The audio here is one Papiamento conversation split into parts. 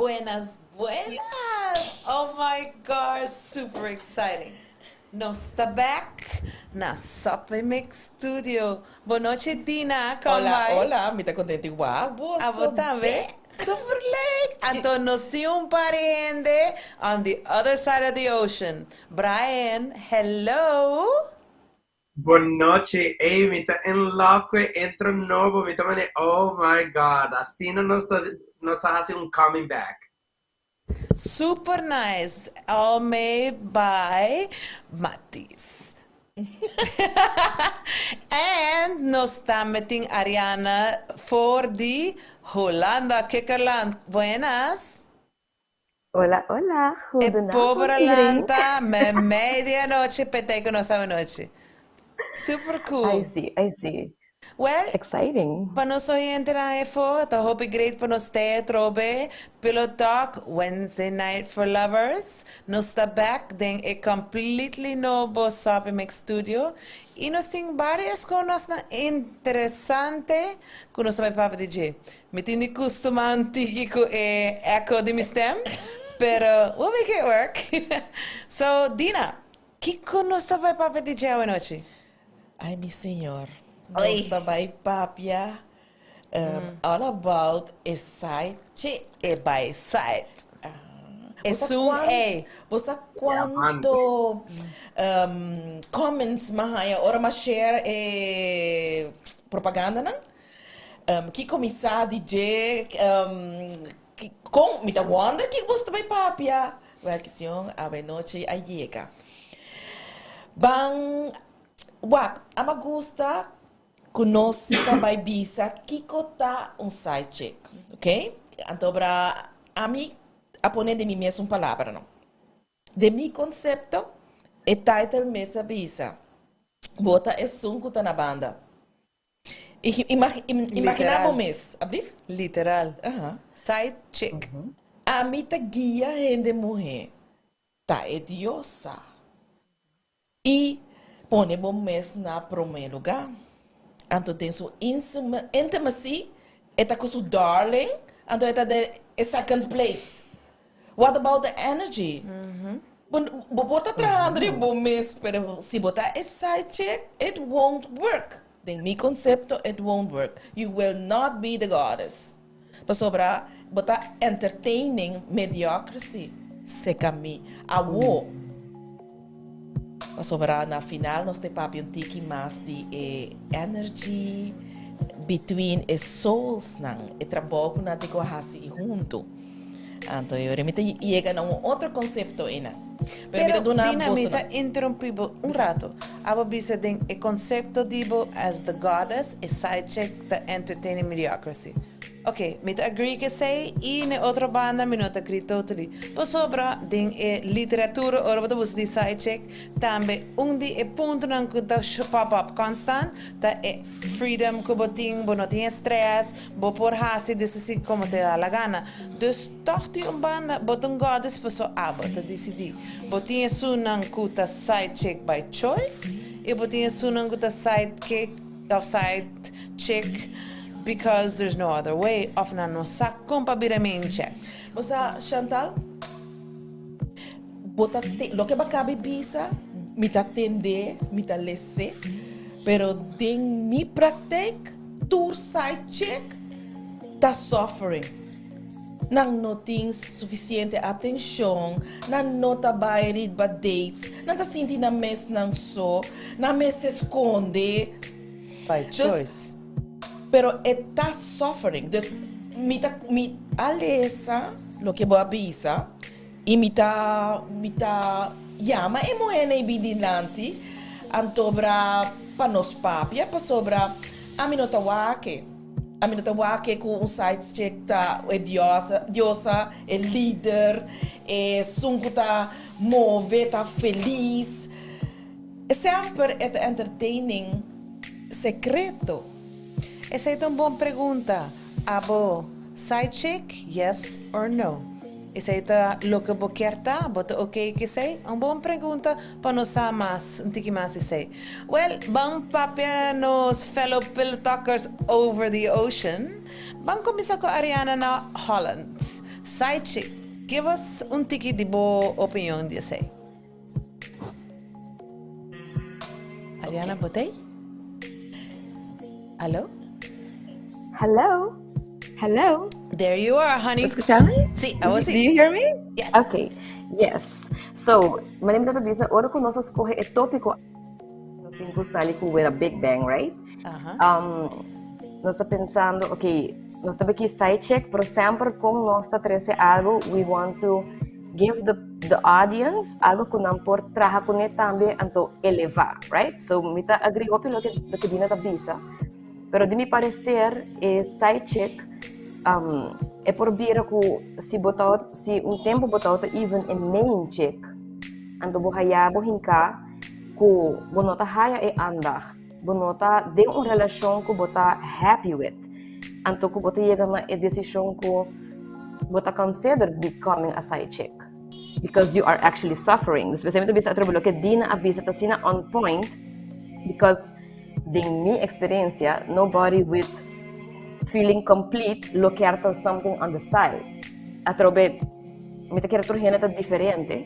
Buenas, buenas! Oh my gosh, super exciting. Nos ta back na Subway Mix Studio. Bon nochi, Dina, con Hola, bai? Hola, mi ta contento igual. Bo Abo tambe? Super leuk! Anto nos tin un par di hende on the other side of the ocean. Brian, hello! Bon nochi, ey, mi ta in love cu e intro nobo, mi ta mane, oh my God, asina nos ta haci un coming back. Super nice. All made by Matis. And nos tambe tin Ariana for di Hulanda, Kikkerland. Buenas. Hola, hola. E Goedenavond, pober iedereen. Lanta, me medianoche, p'e cu nos anochi. Super cool. I see, I see. Well, Exciting. pa nos oyentenan afo, ta hopi great pa nos ta atrobe. Pillow Talk, Wednesday Night for Lovers. Nos ta back den e completely nobo Soppy Mix Studio. Y nos tin varios cos interesante cu nos ta bay papia di dje. Mi tin di custuma un tiki cu e echo di mi stem, pero we'll make it work. So, Dina, kico nos ta bay papia di dje anochi? Ay, mi señor. Oy. Nos ta bay papia all about a side chick. E by side. Bosa Es un E. Bosa cuanto comments m'a haya ora m'a share e propaganda nan? Kico mi sa di dje, con mi ta wonder kico boso ta bay papia. Wel, cuestion anochi a yega. Ban wak, ami a gusta cu nos ta bay bisa kico ta un side chick, ok? Anto bra ami a pone di mi mes un palabra, no? Den mi concepto, e title mes ta bisa: bo ta esun cu ta na banda. Imagina bo Literal. mes, ablief? Literal. Side chick. Ami ta guia hende muhe, ta e diosa. Y pone bo mes na prome lugar. Anto den su intimacy, e ta cu su darling, anto e ta den e second place. What about the energy? Bo por ta trahando di bo mes, pero si bo ta e side chick, it won't work. Den mi concepto, it won't work. You will not be the goddess. Pasobra, bo ta entertaining mediocrity. Seca mi. Awo. Pasobra na final nos ta papia un tiki mas di e energy between e souls nan. E trabou cu nan tin cu hasi hunto. Anto, yo mi ta yega na un otro concepto ina. Pero, mi ta Pero, duna Dina, mi boso ta interrumpi bo un rato. Abo bisa den e concepto di bo as the goddess, e side chick, the entertaining mediocrity. Ok, mi ta agree cu esey y na otro banda mi no ta agree totally. Pasobra den e literatura ora bo ta busca di side chick, tambe un di e puntonan cu ta pop up constant, ta e freedom cu bo tin, bo no tin stress, bo por hasi deshaci como te da la gana. Dus toch tin un banda, bo ta un goddess paso abo ta decidi. Bo tin esunnan cu ta side chick by choice y bo tin esunnan cu ta side kick of side chick because there's no other way of nan no sa con pa bira main chick. Bosa, Chantal, bo ta te, loke bo a caba di bisa, mi ta tende, mi ta lese, pero den mi praktijk, tur side chick ta suffering. Nan no tin suficiente atencion, nan no ta bay riba dates, nan ta sinti nan mes nan so, nan mes se sconde. By Dus, choice. Pero e ta suffering. Dus mi ta mi a lesa loke bo a bisa y mi ta yama e muhe nan bin dilanti antobra pa nos papia pasobra ami no ta wak e. Ami no ta wak e cu un side chick ta e diosa, diosa, e lider, esun cu ta move, ta feliz. Semper e ta entertaining secreto. Esey ta un bon pregunta. Abo, side chick, yes or no? Esey ta loke bo kier ta, bo ta ok cu esey? Un bon pregunta pa nos sa mas, un tiki mas esey. Well, ban papia nos fellow pillow talkers over the ocean. Ban cuminsa cu Ariana na Holland. Side chick, give us un tiki di bo opinion di esei. Ariana, bo t'ei? Hallo? Hello? Hello? There you are, honey. Escuchame? Sí, awor Do sí. you hear me? Yes. Okay, yes. So, manera mi ta bisa, ora ku nos a skohe e tópiko, nos tin ku sali ku with a big bang, right? Aha. Nos ta pensando, okay, nos ta beki side chick, pero semper kon nos ta trese algo, we want to give the audience algo ku nan por traha kuné tambe, anto elevá, right? So, mi ta agree hopi loke Dina ta bisa. Pero di mi parecer e side chick e por bira cu si bo ta si un tempo bo tabata even e main chick anto bo haya bo hinca cu bo no ta haya e aandacht, bo no ta den un relacion cu bo ta happy with, anto cu bo ta yega na e decision cu bo ta consider becoming a side chick because you are actually suffering. Despues mi ta bisa atrobe loke Dina a bisa ta asina on point because Den mi experiencia, nobody with feeling complete lo kier ta something on the side. Atrobe, mi ta kere tur hende ta diferente.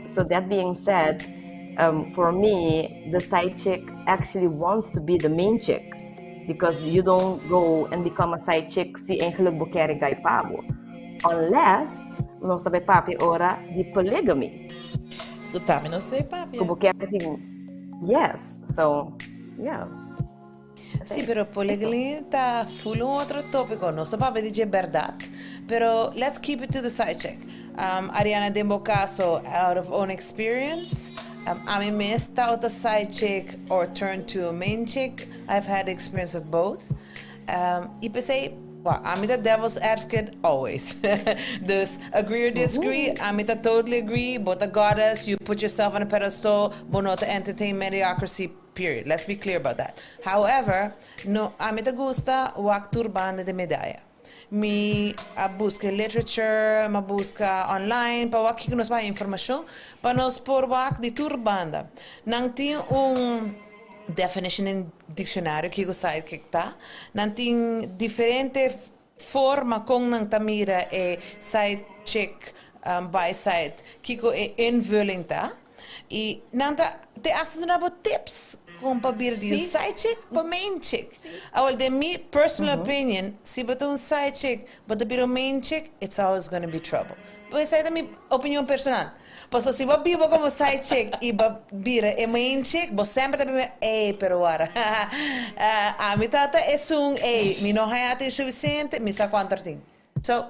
So that being said, for me, the side chick actually wants to be the main chick. Because you don't go and become a side chick si eigenlijk bo kier e guy pa bo. Unless, nos ta bay papia ora di polygamy. Cu tambe nos ta bay papia. Cu bo kier tin. Yes, so yeah. Sí, pero polygyny ta full un otro tópico. Nos ta papia di dje berdad, pero let's keep it to the side chick. Ariana, den bo caso, out of own experience, ami mes ta ota side chick or turn to a main chick. I've had experience of both. Y p'esey, well, ami ta devil's advocate always. Dus, agree or disagree, ami ta totally agree, bo ta goddess, you put yourself on a pedestal, bo no ta entertain mediocrity, period. Let's be clear about that. However, no, ami ta gusta wak tur banda di medaya. Mi a busca literature, mi a busca online pa wak kiko nos por haya informacion pa nos por wak di tur banda. Nan tin un definition den diccionario kiko sidekick ta. Nan tin diferente forma con nan ta mira e side chick by side, kiko e invulling ta. Y nan ta te hasta duna bo tips con pa bira di un side chick pa main chick. Awel, den mi personal opinion, si bo ta un side chick, bo ta bira un main chick, it's always gonna be trouble. Esei ta mi opinion personal. Pasobra si bo biba como side chick y bo bira e main chick, bo semper ta biba, ey, pero wara, ami ta ta esun, ey, mi no haya atencion suficiente, mi sa cuanto tin. So,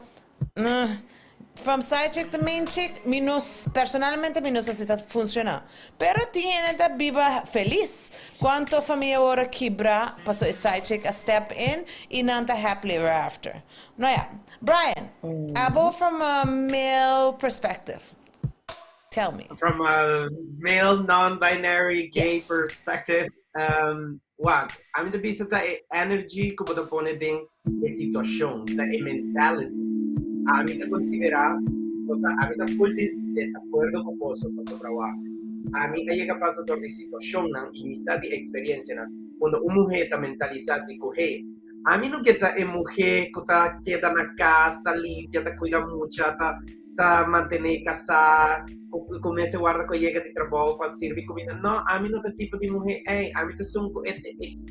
from side chick to main chick, mi no, personalmente mi no sa si ta funciona. Pero tin hende ta biba feliz. Cuanto famia awor a kibra paso e side chick a step in y nan ta happily ever after. No ya. Brian, abo from a male perspective, tell me. From a male, non-binary, gay perspective, wak, ami ta bisa ta e energy ku bo ta pone den e situashon, ta e mentality. Ami ta konsiderá, osea, ami ta full di desakuerdo ku boso pasobra wak, ami a yega pasa dor di situashonnan i mi sa di eksperiencianan unda un muhé ta mentalisá di ku, hey, ami no ke ta e muhé ku ta keda na kas, ta limpia, ta kuida mucha, ta ta mantené kasá, ku mester warda ku e yega di trabou pa sirbi kumida. No, ami no ta tipo di muhé ei. Ami ta esun ku e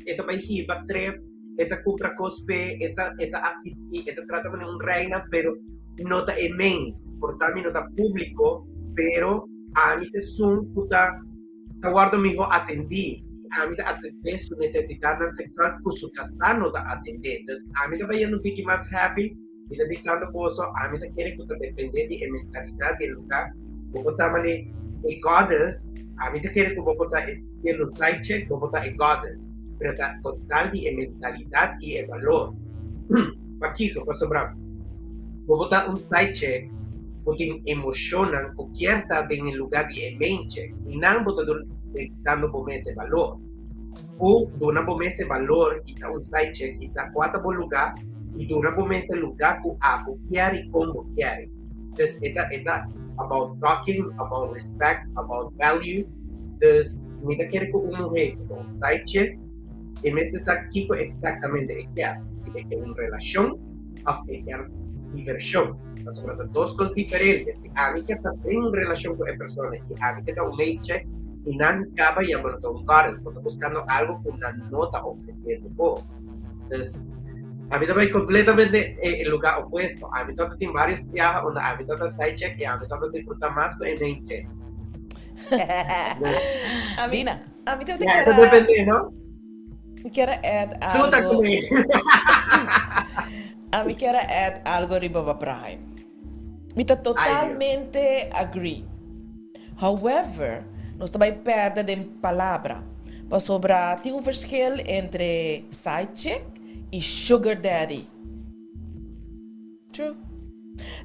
e ta bai hiba trip, e ta kumpra kos p'e, e ta e ta asistí, e ta trata manera un reina, pero no ta e main. Por ta mi no ta públiko, pero ami ta esun ku ta ta wòrdu mihó atendí. Ami ta atendé su nesesidatnan seksual ku su kasá no ta atendé. Dus ami ta bayendo un tiki mas happy. Mi ta bisando boso, ami ta kere ku ta depende di e mentalidat di e lugá. Bo por ta mane e goddess, ami ta kere ku bo por ta e siendo un side chick, bo por ta e goddess, pero ta total di e mentalidat i e balor. Pakiko? Pasobra bo por ta un side chick ku tin emoshonnan ku kier ta den e lugá di e main chick, i nan bo ta dando bo mes e balor. Ku duna bo mes e balor i ta un side chick i sa kua ta bo lugá i duna bo mes e lugá ku abo kier i kon bo kier. Dus e ta e ta about talking, about respect, about value. Dus mi ta kere ku un muhé ku ta un side chick e mester sa kiko eksaktamente e kier. Si e kier un relashon òf e kier divershon. Pasobra ta dos kos diferente. Si ami ke ta den un relashon ku e persona i ami ke ta un main chick i nan kaba ya bo no ta un goddess, bo ta buskando algo ku nan no ta ofresiendo bo. Dus ami ta bai kompletamente e lugá opuesto. Ami tabata tin varios biaha unda ami tabata side chick i ami tabata disfruta mas ku e main chick. Dina. Ami tabata Ya, ta depende, no? Mi kier a add Suta algo. ku mi. Ami kier a add algo riba ba Brian. Mi ta totalmente agree. However, nos ta bai perde den palabra. Pasobra tin un verschil entre side chick y sugar daddy. True.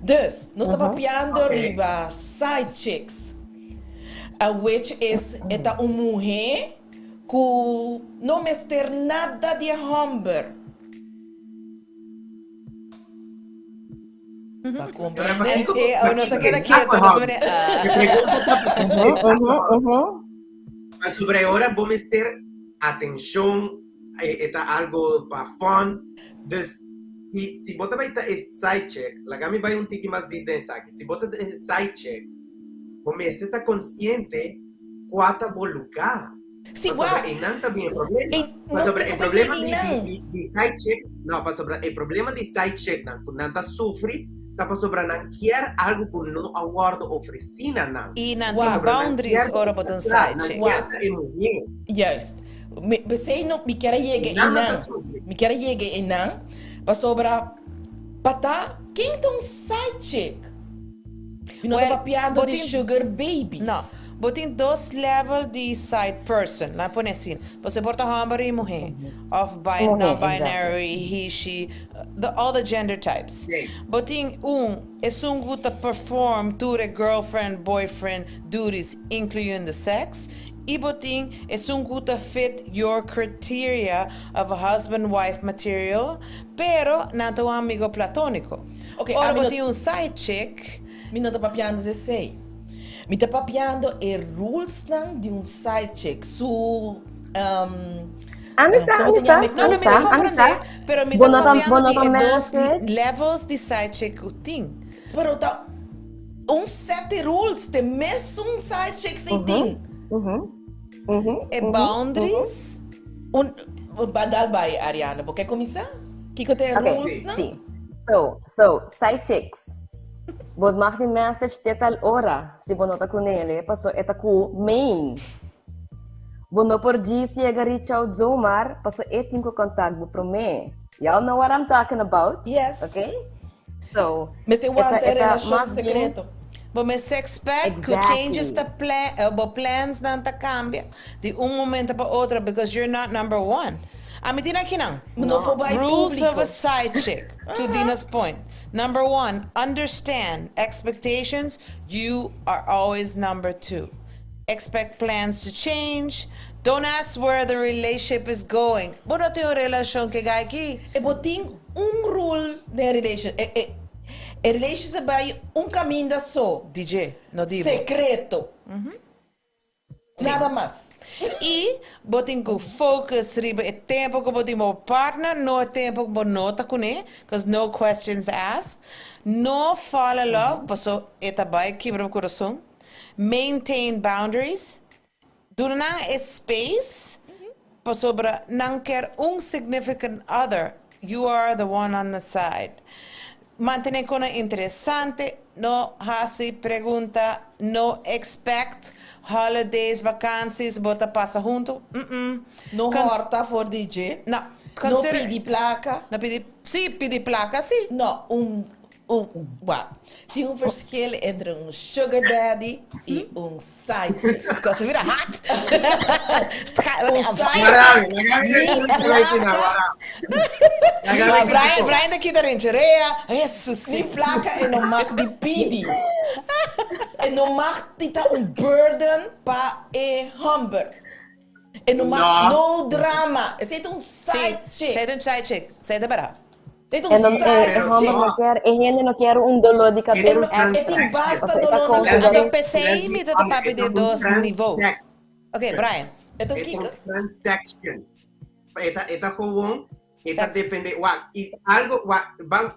Dus, nos ta papiando Okay. riba side chicks. Which is e ta un muhe ku no mester nada di e hòmber. Pa komprendé. Eh, oh, nos a keda kieto, nos a mene, ah. E pregunta ta Ujú, ujú. Pasobra e ora bo mester atenshon, e ta algo pa fun. Dus, si, si bo ta bai ta e side chick, laga mi bai un tiki mas diep den esaki. Si bo ta e side chick, bo mester ta konsiente kua ta bo lugá. Si, Pasobra wak. einan ta bin e problema. E, nos Pasobra tin e ku bai problema yega di, einan. di, di side chick, no, pasobra e problema di side chicknan ku nan ta sufri ta pasobra nan kier algu ku no a wòrdu ofresí na nan. I nan tin Wak. Pasobra nan boundaries kier ora bo ta un sa, side nan chick. kier Wak. ta e muhé. Juist. Mi, p'esei no, mi kier a yega Einan nan ta einan. sufri. Mi kier a yega einan pasobra pa ta ken ta un side chick? Mi no ta Well, papiando bo di tin- sugar babies. No, bo tin dos level di side person, laat pone asina. Pasobra por ta homber y muher, of bi, Muher, non-binary, he, she, the, all the gender types. Sí. Bo tin un, esun cu ta perform tur e girlfriend, boyfriend duties, incluyendo the sex. Y bo tin esun cu ta fit your criteria of a husband-wife material, pero nan ta un amigo platonico. Ok, Ora ami bo no- tin un side chick, Mi no ta papiando di esei. Mi ta papiando e rulesnan di un side chick, su um, Ami um, sa, como ami te sa, llama e No, no, ami mi sa, ta ami comprende, sa. pero mi Bo ta no ta, bo papiando no di ta e dos message. levels di side chick ku tin. Pero ta un set di rules, te mesun side chicks ei tin. Mhm, mhm, E mhm, mhm. boundaries, Un, ba dal bai, Ariana, bo ke kuminsá? Kiko ta e Okay, rulesnan? sí. So, so, side chicks. Bo mag di message te tal ora, si bo no ta ku nele, paso e ta ku main. Bo no por djis yega reach out zomaar, paso e tin ku contact bo promé. Y'all know what I'm talking about? Yes. Okay? So, Mester e ta, wanta e e ta relashon mas bien, sekreto. bo mester expect ku changes exactly. ta plan, eh, bo plans nan ta cambia di un momento pa otro because you're not number one. Ami tin aki nan. No por No. bai Rules of público. a side chick, to Dina's point. Number one, understand expectations. You are always number two. Expect plans to change. Don't ask where the relationship is going. Bo no tin un relashon ku gai aki. E bo tin un rule den relation. E, e, e relation ta bai un kaminda so. DJ, no di bo. Sekreto. Nada mas. I bo tin ku focus riba e tempu ku bo tin bo partner, no e tempu ku bo no ta kuné, cause no questions asked. No fall in love, paso e ta bai kibra bo kurason. Maintain boundaries. Duna nan e space, pasobra nan kier un significant other. You are the one on the side. Mantené kosnan interesante, no hasi pregunta, no expect holidays, vakanties, bo ta pasa huntu. No Cons- horta for DJ. No. No Consider- pidi plaka. No pidi, sí, pidi plaka, sí. No, un, un, wat. Tin un verschil entre un sugar daddy i un side chick. Because if hot. Un side Warang, chick. laga mi Ni Laga mi Brian, Brian de kita rincherea. Jesus. Ni plaka e no mag di pidi. E no mag di ta un burden pa e hòmber. E no mag No. no drama. Esei ta un side chick. Esei ta un side chick. Esei ta bèrdat. Esei ta E un no, e, e side hòmber chick. no kier, e hende no kier un doló di kabes E, no, e extra. tin basta Pasobra e ta doló na konsiderá Anto kabes. p'esei mi ta ta papia di dos nivo. Ok, Brian. E ta un E ta kiko? un transaction. E ta, e ta gewoon, e ta That's- depende, wak, i algo, wak, ban,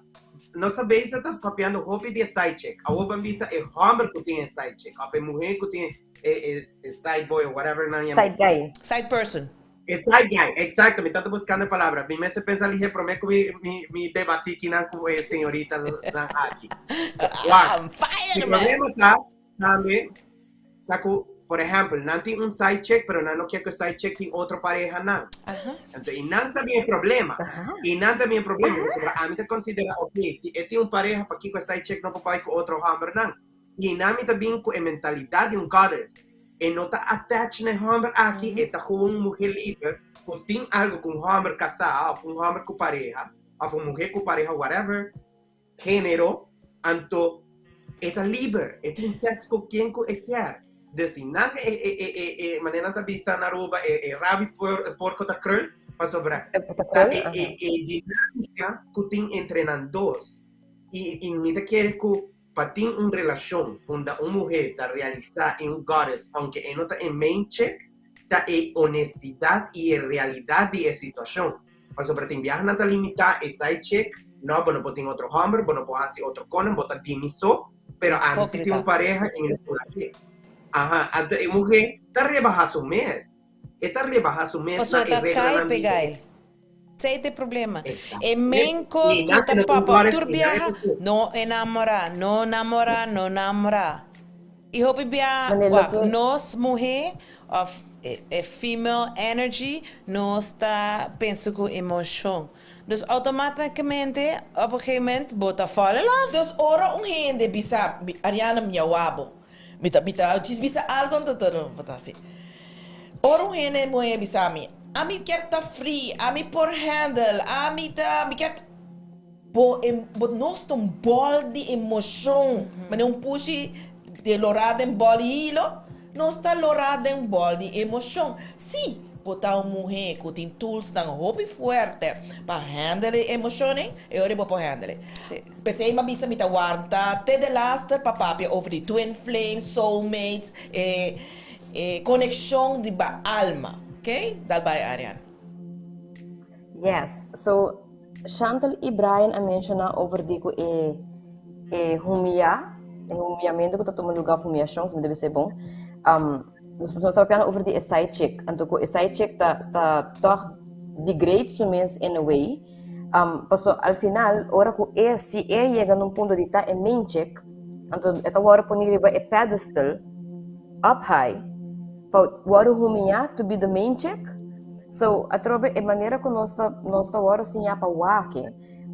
Nos ta bezig ta papiando hopi di e side chick. Awor ban bisa e homber ku tin e side chick of e muher ku tin e e side boy or whatever nan yama. Side guy. Side person. E side guy, exacto, mi tabata buscando e palabra. Mi mester pensa lihe prome ku mi mi mi debati kinan ku e señoritanan aki. Wak, I'm fire, e man. problema ta tambe ta ku, por ehempel, nan tin un side chick, pero nan no kier ku e side chick tin otro parehanan. Entonces, i nan ta bin e problema. I nan ta bin e problema. Pasobra ami ta considera, ok, si e tin un pareha, pakiko e side chick no por bai ku otro hombernan? I nan mi ta bin ku e mentalidad di un goddess. E no ta attach na e homber aki, e ta gewoon un muher liber ku tin algo ku un homber kasá of un homber ku pareha, of un muher ku pareha, whatever genero, anto e ta liber, e tin seks ku ken ku e kier. Dus si nan e e e e e manera nan ta bisa na Aruba e e rabi por porko ta krul, pasobra ta e e e dinamika ku tin entre nan dos. I i mi ta kere ku Pa tin un relashon unda un muhé ta realisá e un goddess aunke e no ta e main chick, ta e honestidat i e realidat di e situashon. Pasobra tin biaha nan ta limitá e side chick, no, bo no por tin otro hòmber, bo no por hasi otro konan, bo ta di mi so, pero ami si tin un Hipókrita. pareha i mi no por hasié. Aha, anto e muhé ta rebahá su mes. E ta rebahá su mes na Pasobra e ta kai reglanan di pegá e. e. Esei ta e problema. Exacto. E main cos I cu nan ta no tin papa goddess, tur i nan biaha, e ta tur. no enamora, no namora, no namora. I hopi biaha, Manera wak, loke. nos muhe of e female energy, nos ta pensa cu emocion. Dus automaticamente, op een gegeven moment, bo ta fall in love. Dus ora un hende bisa, Ariana mi a wak bo, mi ta mi ta djis bisa algo anto ta bo ta hasi. Ora un hende muhe bisa mi, ami kier ta free, ami por handle, ami ta, mi kier ta. Bo e bo nos ta un bòl di emoshon, manera un pushi di lorá den bòl di hilo, nos ta lorá den bòl di emoshon. Sí, bo ta un muhé ku tin toolsnan hopi fuerte pa handle e emoshonnan, e ora bo por handle. Sí. P'esei mi a bisa mi ta warda te de laster pa papia over di twin flames, soulmates, e e konekshon riba alma. Ok? Dal bai Ariane. Yes. So, Chantal y Brian a menciona over di cu e e humia, e humiamento cu ta tuma lugar, of humiacion, si mi debe ser bon, um, nos nos a papiando over di e side chick, anto cu e side chick ta ta toch degrade su mes in a way, um, paso al final ora cu e si e yega na un punto di ta e main chick, anto e ta worde poni riba e pedestal up high, pa worde humia to be the main chick. So, atrobe e manera ku nos ta nos ta wòrdu siñá pa wak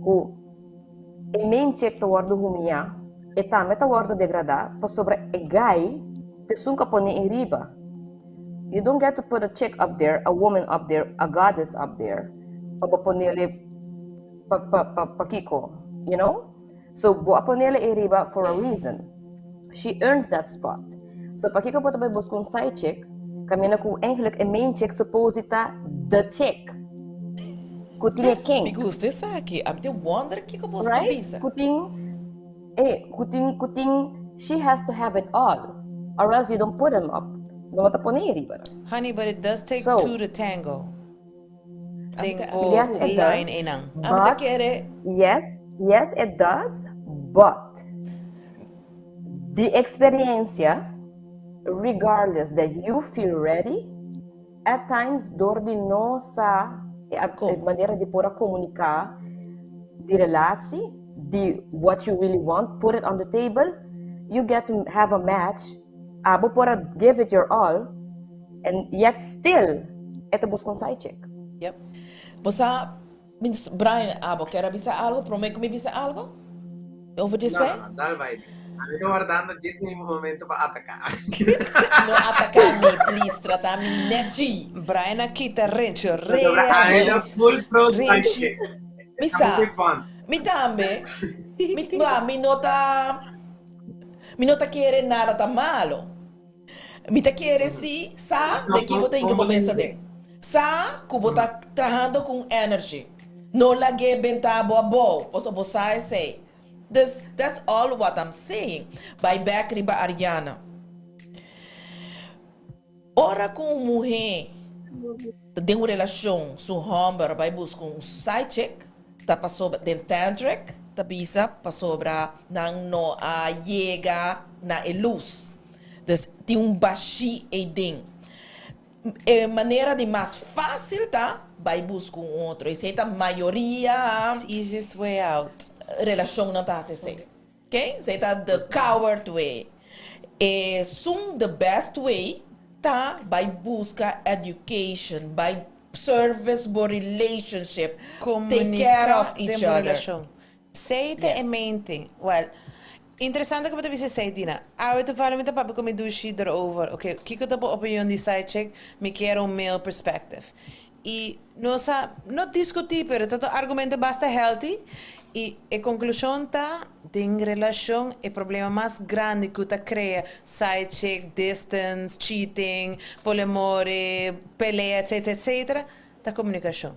ku e main chick ta wòrdu humiá, e tambe ta wòrdu degradá pasobra e guy ta esun ku a pone e riba. You don't get to put a chick up there, a woman up there, a goddess up there pa bo ponele pa pa pa pa kiko, you know? So bo a ponele e riba for a reason. She earns that spot. So pakiko bo ta bai buska un side chick kaminda ku eigenlijk e main chick suppose ta the chick ku tin e Mi kink. gusta esaki. Ami tin wonder kiko bo sta Right? bisa. Ku tin e ku tin ku tin she has to have it all or else you don't put him up. Bo no ta pone e riba. Honey, but it does take So. two to tango. Den bo Yes, it does. line einan. Ami ta But kere. yes, yes it does, but di experiencia, regardless that you feel ready, at times door di no sa e Kon. e manera di por a comunica di relatie, di what you really want, put it on the table, you get to have a match, abo por a give it your all, and yet still e ta busca un side chick. Yep. Bo sa, Brian, abo kier a bisa algo prome ku mi bisa algo over di No, esei? no, no, dal bai. Ami ta wardando djis mi momento pa ataká. No ataká mi, please, trata mi nèchi. Brian a kita renchi Pasobra ami rea. ta full pro side Renchi. chick. Mi Ta sa, hopi fun. mi tambe, mi, mi no ta, mi no ta kere nada ta malo. Mi ta kere si sa de ki bo ta hinka bo mesa den. Sa ku bo ta trahando ku un energy. No lag'é benta bo abou, pasobra bo sa esei. Dus, that's all what I'm saying. Bai bek riba Ariana. Ora ku un muhé ta den un relashon, su hòmber bai buska un side chick, ta pasobra den tantric. ta bisa pasobra nan no a yega na e lus. Dus tin un bashí eiden. E manera di mas fásil ta bai buska un otro. Esei ta mayoria. It's easiest way out. Relashonnan ta hasi esei. Ok? Esei ta the coward way. Esun the best way ta bai buska education, bai service bo relationship, take care Komunika of den each bo other. relashon. Esei ta e Yes. main thing. Well, interesante ku bo ta bisa esei, Dina. Awe toevallig mi ta papia ku mi dushi erover. Ok, kiko ta bo opinion di side chick? Mi kier un male perspective. I nos a, no diskutí, pero ta ta argumento basta healthy. I e konklushon ta, den relashon e problema mas grandi ku ta krea side chick, distance, cheating, poliamore, pelea, etcetera, etcetera, ta komunikashon.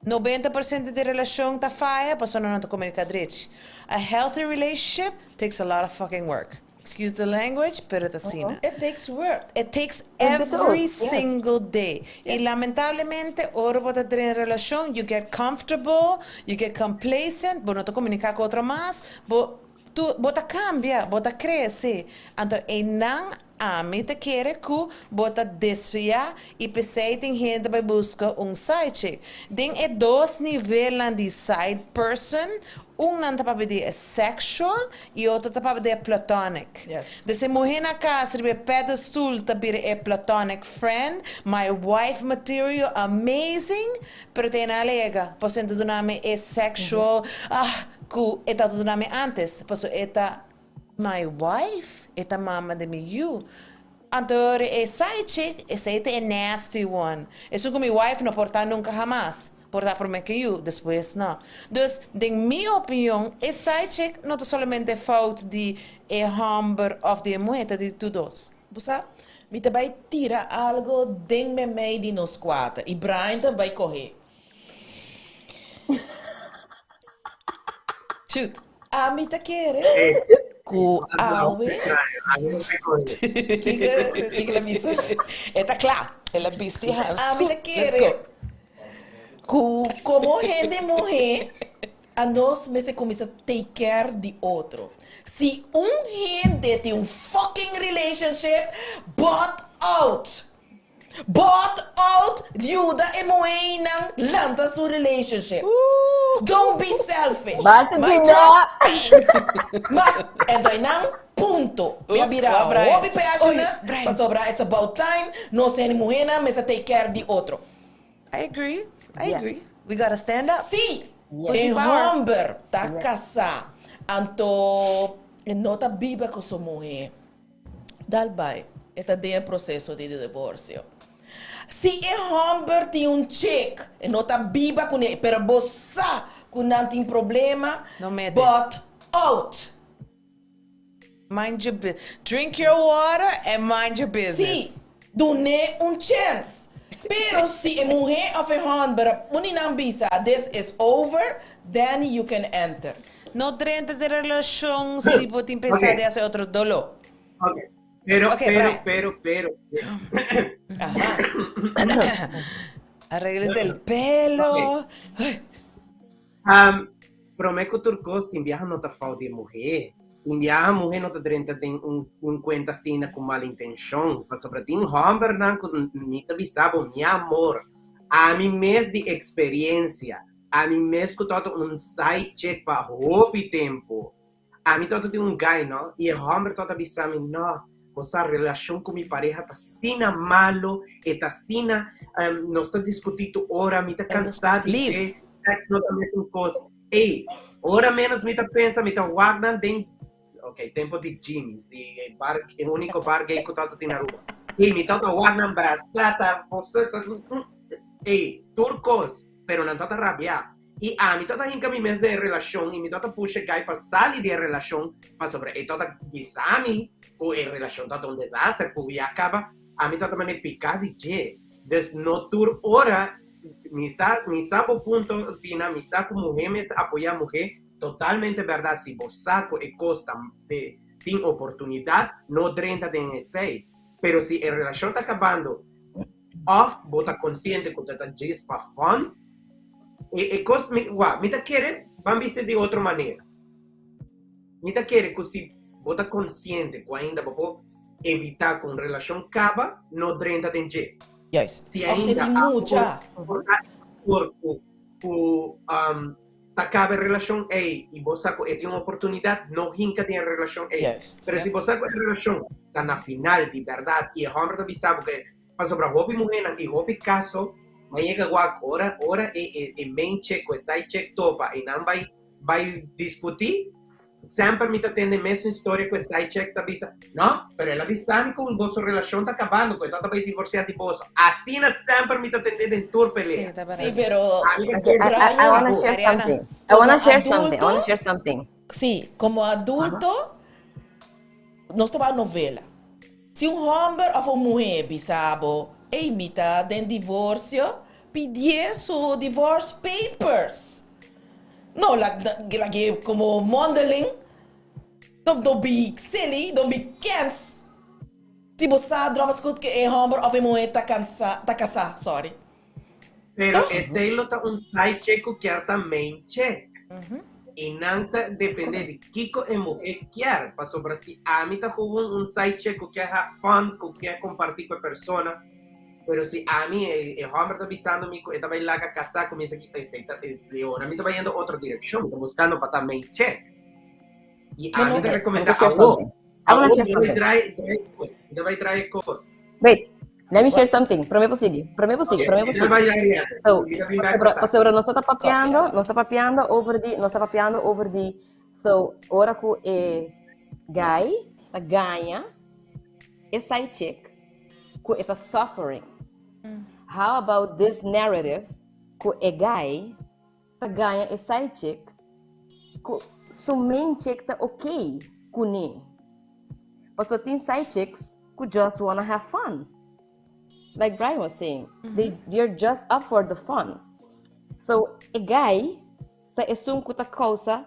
90% di relashon ta faya pasobra nan no ta komuniká drechi. A healthy relationship takes a lot of fucking work. Excuse the language, pero ta asina. It takes work. It takes It does, every yes. single day. I Yes. lamentablemente ora bo ta den relashon, you get comfortable, you get complacent, bo no ta komuniká ku otro mas, bo tu bo ta kambia, bo ta krese. Anto einan ami ta kere ku bo ta desviá i p'esei tin hende bai buska un side chick. Den e dos nivelnan di side person, un nan ta papia di e sexual i otro ta papia di e platonic. Yes. Dus e muhé na kas riba e pedestal ta bira e platonic friend, my wife material, amazing, pero te nan alega, pasobra e ta duna mi e sexual, ah, ku e tabata duna mi antes, pasobra e ta my wife, e ta mama di mi yu. Anto e side chick, esei ta e nasty one. Esun ku mi wife no por ta nunka hamas. Por ta promé ku yu, despues no. Dus, den mi opinion, e side chick no ta solamente fout di e hòmber òf di e muhé, ta di tur dos. Bo sa, mi ta bai tira algo den memei di nos kuater i Brian ta bai kohe. Shoot. Ami ta kere ku awe. Kiko kiko el a bisa? E ta kla. El a bisti hans. Ami ta kere ku komo hende muhé anos mester kuminsá take care di otro. Si un hende tin un fucking relationship, butt out! Bought out yuda e muheinan lanta su relationship. Don't be selfish. Basta di na. Ma enton einan punto. Mi a bira hopi passionate pasobra it's about time nos hende muhenan mester take care di otro. I agree, I agree. We gotta stand up. Si e homber ta casá anto e no ta biba cu su muhe. Dal bai, e ta den e proseso di divorsio. Si e hòmber tin un chick, e no ta biba kuné, pero bo sa ku nan tin problema, No mete. butt out. Mind your bu- Drink your water and mind your business. Si, dun'é un chèns. Pero si e muhé òf e hòmber un di nan bisa this is over, then you can enter. No drenta den relashon si bo tin pensá di hasi otro doló. Ok, pero, Ok, pero, Brian. pero, pero. Aha. Arréglate el pelo. Ok. Um, promé ku tur kos, tin biaha no ta fout di e muhé. Tin biaha muhé no ta drenta den un, un kuenta asina ku mal intenshon. Pasobra tin hòmbernan ku mi ta bisa bo, mi amor, ami mes di eksperensia, Ami mes ku tabata un side chick pa hopi tempu. Ami tabata tin un guy no, i e hòmber tabata bisa mi, no, bo sa relashon ku mi pareha ta asina malo, e ta asina, nos ta diskutí tur ora, mi ta kansá di dje, sèks no ta mesun kos. Ey, ora ménos mi ta pensa, mi ta wak nan den, ok, tempu di Jimmy's, di e bar, e úniko bar gay ku tabata tin na Aruba. Ey, mi tabata wak nan brasá, ta, ey, tur kos. Pero nan ta ta rabia. I ami ta ta hinka mi mes den e relashon i mi ta ta pusha e guy pa sali di e relashon pasobra e ta ta bisa mi ku e relashon ta ta un desaster ku ya kaba ami ta ta mane pika di dje. Dus no tur ora mi sa mi sa bo punto Dina mi sa ku muhe mes apoya muhe totalmente bèrdat si bo sa ku e kos ta tin oportunidat no drenta den esei pero si e relashon ta kabando Of bo ta konsiente ku ta ta djis pa fun? E e kos mi wak, mi ta kere Ban bisa di otro manera. Mi ta kere ku si bo ta konsiente ku ainda bo por evitá ku un relashon kaba, no drenta den dje. Juist. Si Of si ainda tin abo mucha. por ta por ku ku ta kaba e relashon ei i bo sa ku e tin un oportunidat, no hinka den e relashon ei. Juist. Pero si bo sa ku e relashon ta na final di bèrdat i e hòmber ta bisa bo ku e pasobra hopi muhénan i hopi kaso nan yega wak ora ora e e e main chick ku e side chick topa i nan bai bai diskutí, semper mi ta tende mesun historia ku e side chick ta bisa, no, pero el a bisa mi ku boso relashon ta kabando, ku e ta ta bai divorsiá di boso. Asina semper mi ta tende den tur pelea. Sí, ta Sí, berdad. pero Ami ta Okay, kere I Brian, wanna abo. share Ariana, something. I wanna como share something. I wanna adulto, share something. sí, como adulto, nos ta wak novela. Si un hòmber òf un muhé bisa bo, Ey, mi ta den divorsio, pidié su divorce papers. No lag'é komo mondeling. Don't be silly, don't be kens. Si bo sa dròma skut ku e hòmber òf e muhé ta kansa, ta kasá, sorry. Pero esei lo ta un side chick ku kier ta main chick. I nan ta depende di kiko e muhé kier. Pasobra si ami ta gewoon un side chick ku kier have fun, ku kier kompartí ku e persona, pero si ami e hòmber ta bisando mi ku e ta bai laga kasá ku mi esaki, esei ta e ora mi ta bayendo otro direkshon, mi ta buskando pa ta main chick. I ami ta rekomendá awor, awor mi ta bai draai draai kos, mi ta bai draai kos. Wait, let me share something. Promé bo sigui, promé bo sigui, promé bo sigui. So, pasobra, pasobra nos ta papiando, nos ta papiando over di, nos ta papiando over di, so, ora ku e guy ta gaña e side chick ku e ta suffering. How about this narrative ku e guy ta gaña e side chick ku su main chick ta okay kuné. Pasobra tin side chicks ku just wanna have fun. Like Brian was saying, they they're just up for the fun. So e guy ta esun ku ta kousa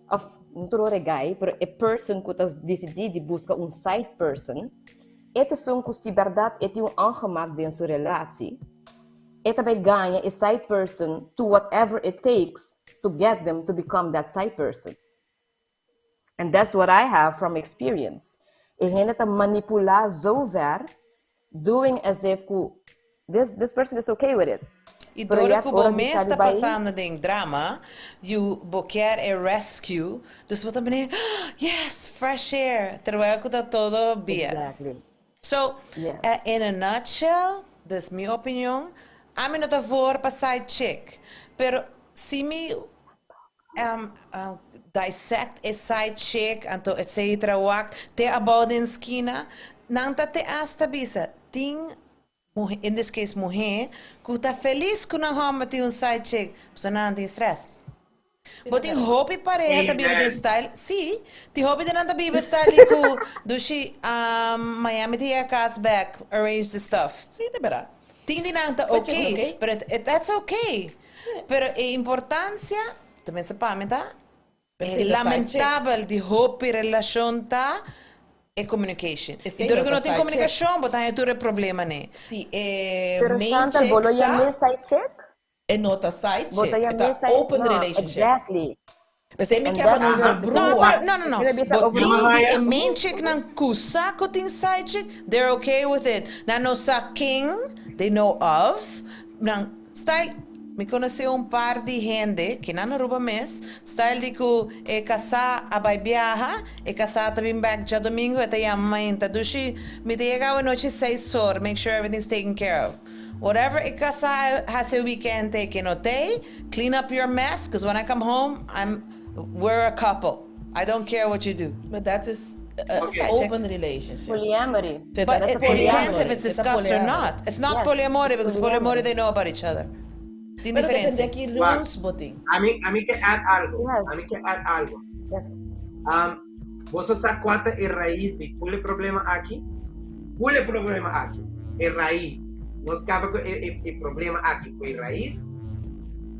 of no tur ora e guy, pero e person ku ta disidí di buska un side person, e ta esun ku si bèrdat e tin un ongemak den su relatie, E ta bay gaña e side person to whatever it takes to get them to become that side person. And that's what I have from experience. E hende ta manipula zo ver, doing as if ku this this person is okay with it. I Pero dor yet ku bo ora di mes sa di ta bay. pasando den drama, you bo kier e rescue, dus bo ta bini, yes, fresh air, terwijl ku ta todo BS. Exactly. So, Yes. in a nutshell, dus mi opinion, ami no ta voor pa side chick, pero si mi dissect e side chick anto etcetera wak te abou den skina, nan ta te hasta bisa tin muhe, in this case muhe, ku ta felis ku nan hòmber tin un side chick, pasobra nan tin stress. Bo tin hopi pareha ta biba den style, sí, tin hopi di nan ta biba style di ku dushi Miami ta yega kas bek, arrange the stuff. Sí, de berdad. Tin di nan ta Which is okay, okay. pero it, that's okay. Pero e importancia, tenminste pa mi ta, Pero e si ta side chick. lamentabel di hopi relashon ta e communication. Esei I dor no ku ta no tin side chick. komunikashon, bo ta haña tur e problema ne. Si e Pero main Chantal, chick bo lo sa, yam'é side chick? E no ta side Bo chick, ta e yam'é ta side open no, relationship. exactly. P'esei mi And ke pa that's nos your no No, brua. pero, no, no, no. Esei mi bisa Bo over tin di e main chicknan ku sa ku tin side chick, they're okay with it. Nan no sa ken, they know of. Nan style, mi konosé un par di hende, ki nan Aruba mes, style di ku e kasá a bai biaha, e kasá ta bin bèk djadumingu, e ta yama mainta, Dushi, mi ta yega awe nochi seis or, make sure everything's taken care of. Whatever e casa haci e weekend te ke no tey, clean up your mess cause when I come home I'm we're a couple I don't care what you do. But that is a Okay. open relationship. Polyamory. But But That's it a depends if polyamory. it's discussed or not. It's not Yes, polyamory it's because polyamory polyamory. they know about each other. Tin Pero depende diferencia. ki Wak, rules bo tin. ami ami ke add algo. Yes. Ami ke add algo. Yes. Um, boso sa kua ta e rais di tur e problema aki? Tur e problema aki, e rais. Nos kaba ku e, e, e problema aki foi rais,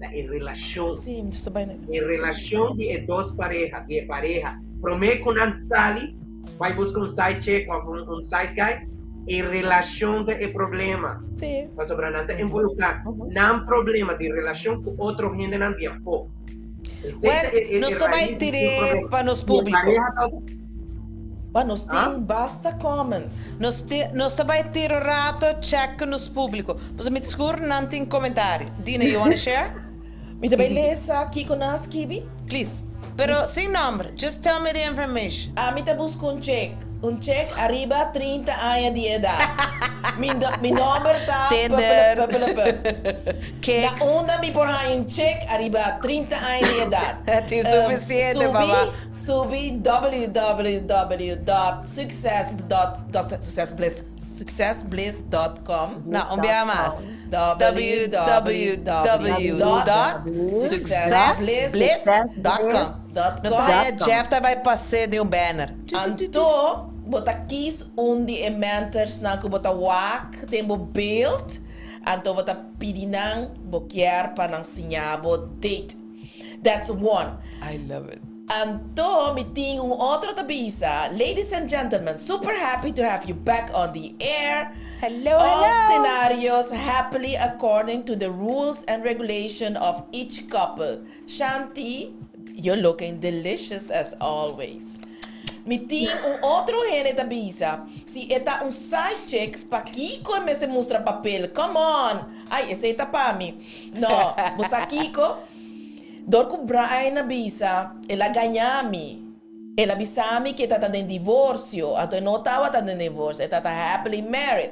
ta e relashon. Sí, mi ta bai. E relashon di e dos pareha, di e pareha. Promé ku nan sali, bai buska un side chick òf un, un side guy, e relashon ta e problema. Sí. Pasobra nan ta involukrá nan problema di relashon ku otro hendenan di afó. Well, nos ta bai tir'é pa nos públiko. Ba nos tin basta comments. Nos nos ta bai tira un rato check ku nos públiko. Pasobra mi ta sigur nan tin komentario. Dina, you wanna share? Mi ta bai lesa kiko nan a skibi. Please. Pero sin nomber. Just tell me the information. Ami ta buska un chick. Un chick ariba 30 aña di edad. Mi mi nomber ta Tinder. Na Kicks. unda mi por haña un chick ariba 30 aña di edad? Tin suficiente, papa. Subi www dot success dot successbliss successbliss dot com. No, un bia mas. Www dot successbliss dot com. Nos ta haña Jeff ta bai pas'é den un banner. Anto bo ta kies un di e mentorsnan ku bo ta wak den bo beeld, anto bo ta pidi nan bo kier pa nan siña bo date. That's one. I love it. Anto mi tin un otro ta bisa, Ladies and gentlemen, super happy to have you back on the air. Hello, All hello. scenarios happily according to the rules and regulation of each couple. Shanti, you're looking delicious as always. Mi tin un otro hende ta bisa, si e ta un side chick, pakiko e mester mustra papel? Come on! Ay, esey ta pa mi. No, bo sa kiko? Dor ku Brian a bisa, el a gaña mi. El a bisa mi ku e ta den divorsio, anto e no tabata den divorsio, e tabata happily married.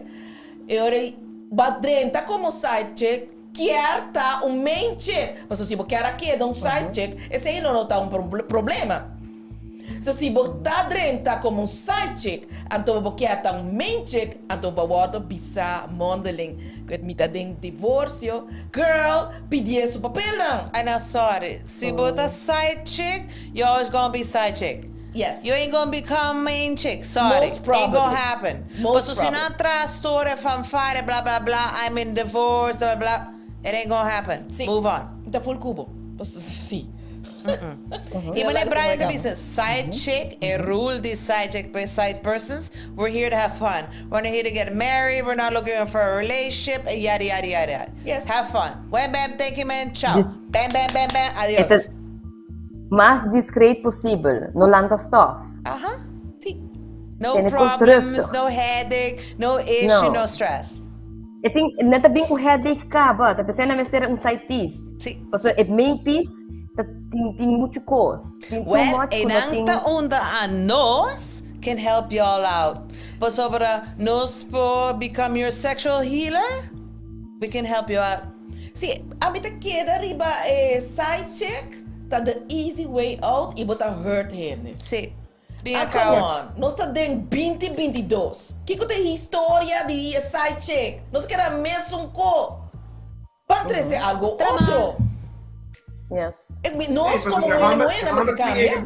E ora ei, bo a drenta komo side chick, kier ta un main chick. Pasobra si bo kier a keda un side chick, esei lo no ta un problema. So si bo ta drenta como un side chick, anto bo kier ta un main chick, anto bo a wordo bisa mondeling cu mi ta den divorcio, girl, pidié su papelnan. Ay no sorry, si bo ta side chick, you always gonna be side chick. Yes. You ain't gonna become main chick, sorry, Most probably. ain't gonna happen. Most Paso si probably. nan traha storia, fanfare, bla bla bla, I'm in divorce, bla bla, it ain't gonna happen. Si. Move on. Mi ta full cubo. Paso si. Y meneer Brian ta bisa, side chick, e rule di side chick pa e side persons, we're here to have fun. We're not here to get married, we're not looking for a relationship, y yada yada yada yada. Yes. Have fun. Wham bam, thank you man, chao. Dis- Bam bam bam bam, E ta adios. mas discreet posibel, no lanta stof. Aha. Si. No Tene cos problems, rustig. no headache, no issue, No. no stress. E tin, nan ta bin ku headache kaba, ta pensá nan mester un side piece. Si. Pasobra e main piece ta tin tin muchu kos, tin too Well, much ku no einan tin. ta unda a nos can help y'all out. Pasobra nos por become your sexual healer, we can help you out. Si, ami ta keda riba e side chick ta the easy way out y bo ta hurt hende. Si. Being Ah a come coward. on, nos ta den binti binti dos. Kiko ta e historia di e side chick? Nos keda mesun ko. Ban trece algo otro. Yes. E mi nos como muhe muhe nan mester cambia.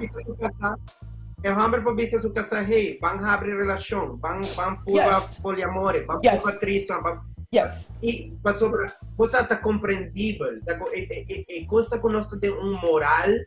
E homber por bisa su casa, hey, ban habri relacion, ban ban purba Juist. poliamore, ban Juist. purba threesome, ban Juist. Y pasobra cosa ta comprendibel, ta co e e e cosa cu nos ta den un moral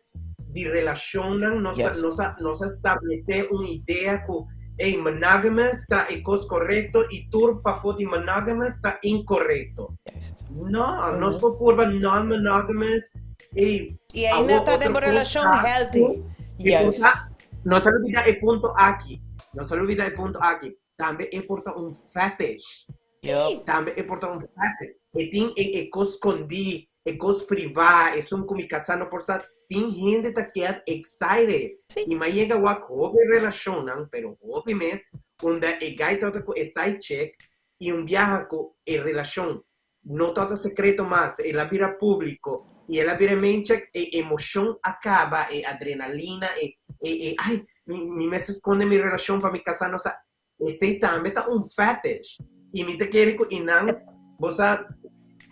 di relacionnan, nos ta Juist. nos a nos a establece un idea cu ey monogamous ta e cos corecto y tur pafo di monogamous ta incorecto. Juist. No, nos por purba non-monogamous ey Y ainda awor ta den otro bo cos relacion ta healthy. cu e Juist. por ta nos a lubida e punto aki, nos a lubida e punto aki, tambe e por ta un fetish. Sí. Tambe e por ta un fetish. E tin e e cos scondí, e cos privá, esun cu mi casá no por sa. Tin hende ta keda excited. Sí. Y m'a yega wak hopi relacionnan, pero hopi mes, unda e guy tabata cu e side chick y un biaha cu e relacion no tabata secreto mas, el a bira publico y el a bira e main chick, e emocion a caba, e adrenalina, e e e ay, mi mi mester sconde mi relacion pa mi casá no sa. Esei tambe ta un fetish. I mi ta kere ku inan bo sa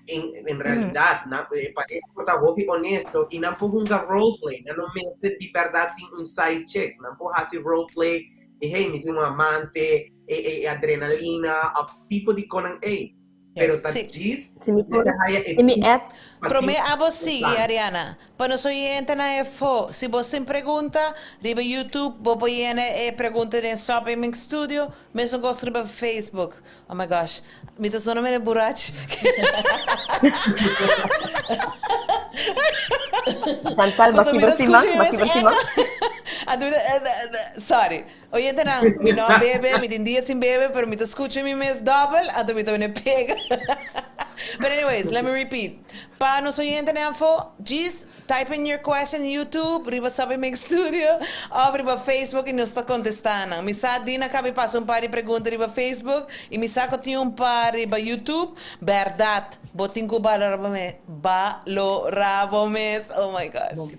en en realidat nan e pareha por ta hopi honesto i nan por hunga roleplay. Nan no mester di bèrdat tin un side chick. Nan por hasi roleplay di hey mi tin un amante, e e adrenalina òf tipo di konan ei. Pero ta Sí. djis Si mi por, mester haya e si mi add pa Promé tin abo un sigui, plan. Ariana. Pa nos oyentenan efo, si bo sin pregunta, riba YouTube bo por yena e pregunta den Soppy Mix Studio, mesun kos riba Facebook. Oh my gosh, mi ta sona mene burachi. Chantal, Paso mi baki ta siman, skucha mi baki mes siman. echo. Anto mi ta, sorry. Oyentenan, mi no a bebe, mi tin dia sin bebe, pero mi ta skucha mi mes double, anto mi ta bini pega. But anyways, let me repeat. Pa nos oyentenan afó, just type in your question YouTube, riba Subway Mix Studio, òf riba Facebook i nos ta kontestá nan. Mi sa Dina kabi pasa un par di pregunta riba Facebook i mi sa ku tin un par riba YouTube. Bèrdat, bo tin ku balorá bo mes, balorá bo mes, oh my gosh.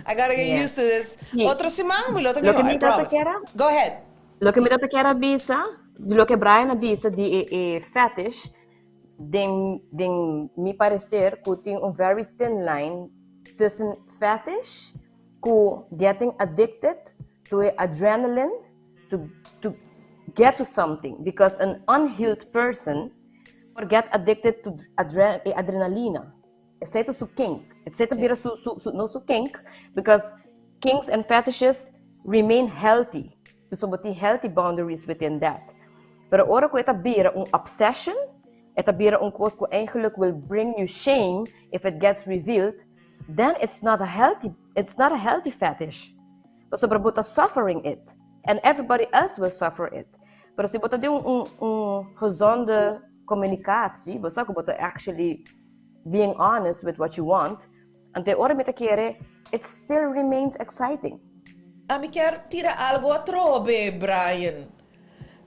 I gotta get used to this. Otro siman mi lo ta Loke mihó, I mi tata promise. kier a Go ahead. Loke mi tata kier a bisa, di loke Brian a bisa di e e fetish, den den mi parecer ku tin un very thin line tussen fetish ku getting addicted to e adrenaline to get to something because an unhealed person por get addicted to adre e adrenalina. Esei ta su kink. Esei ta bira su, su, su, no su kink, because kinks and fetishes remain healthy. So bo tin healthy boundaries within that. Pero ora ku e ta bira un obsession, e ta bira un kos ku eigenlijk will bring you shame if it gets revealed, then it's not a healthy, it's not a healthy fetish. Pasobra bo ta suffering it, and everybody else will suffer it. Pero si bo ta den un, un, un gezonde communicatie, bo sa ku bo ta actually being honest with what you want, ante ora mi ta kere, it still remains exciting. Ami kier tira algo atrobe, Brian.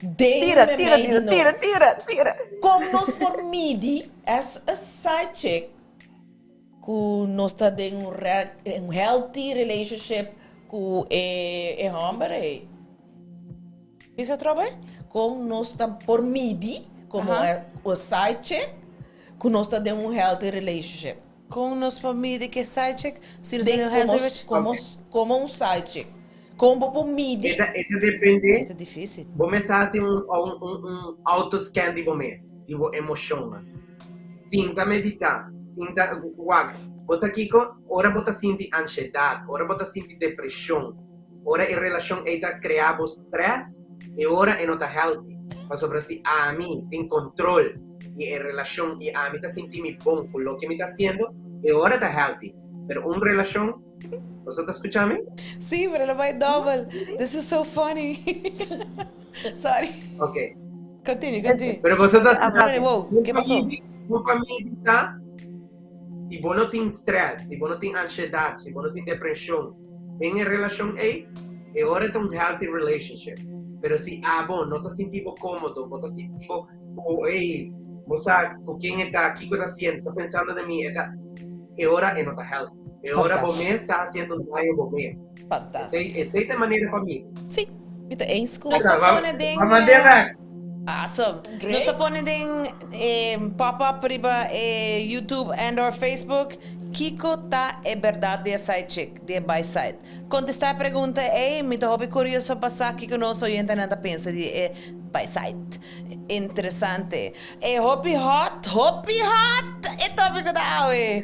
Den Tira, tira, memey di tira, tira, nos. tira, tira. Kon nos por midi as a side chick ku nos ta den un re un healthy relationship ku e e homber ey? Bisa atrobe? Kon nos ta por midi komo a side chick ku nos ta den un healthy relationship? Kon nos por midi ku e side chick si nos ta Den den un healthy komo relationship? komo komo un side chick. Kon bo por midi? E ta e ta depende. E ta dificil. Bo mester hasi un un un un autoscan di bo mes, di bo emoshonnan. Sinta meditá, sinta wak. Bo sa kiko? Ora bo ta sinti anshedat, ora bo ta sinti depreshon, ora e relashon ei ta krea bo stress, e ora e no ta healthy. Pasobra si ami tin control di e relashon i ami ta sinti mi bon ku loke mi ta hasiendo, e ora ta healthy. Pero un relashon, boso ta skucha mi? Sí, pero lo bai double. This is so funny. Sorry. Ok. Continue, continue. Pero boso ta skucha mi? Wow, ke pasó? Un pa mi ta, si bo no tin stress, si bo no tin anshedat, si bo no tin depreshon den e relashon ei, e ora ta un healthy relationship. Pero si abo no ta sinti bo kómodo, bo ta sinti bo ku ei, bo sa ku ken e ta, kiko e ta hasiendo, ta pensando den mi, e ta, e ora e no ta healthy. E ora bo mes ta hasiendo un daño bo mes. Fantástico. Esei, esei ta e manera pa mi. Sí, Mi ta eens ku. Nos ta pone den. Pa mand'é bek. Awesome. Nos ta pone den e pop-up riba e YouTube and or Facebook, Kiko ta e berdad di e side chick, di e by side? Contesta e pregunta ey, mi ta hopi curioso pa sa kiko nos oyentenan ta pensa di e by side. Interesante. E hopi hot, hopi hot e topico ta awe.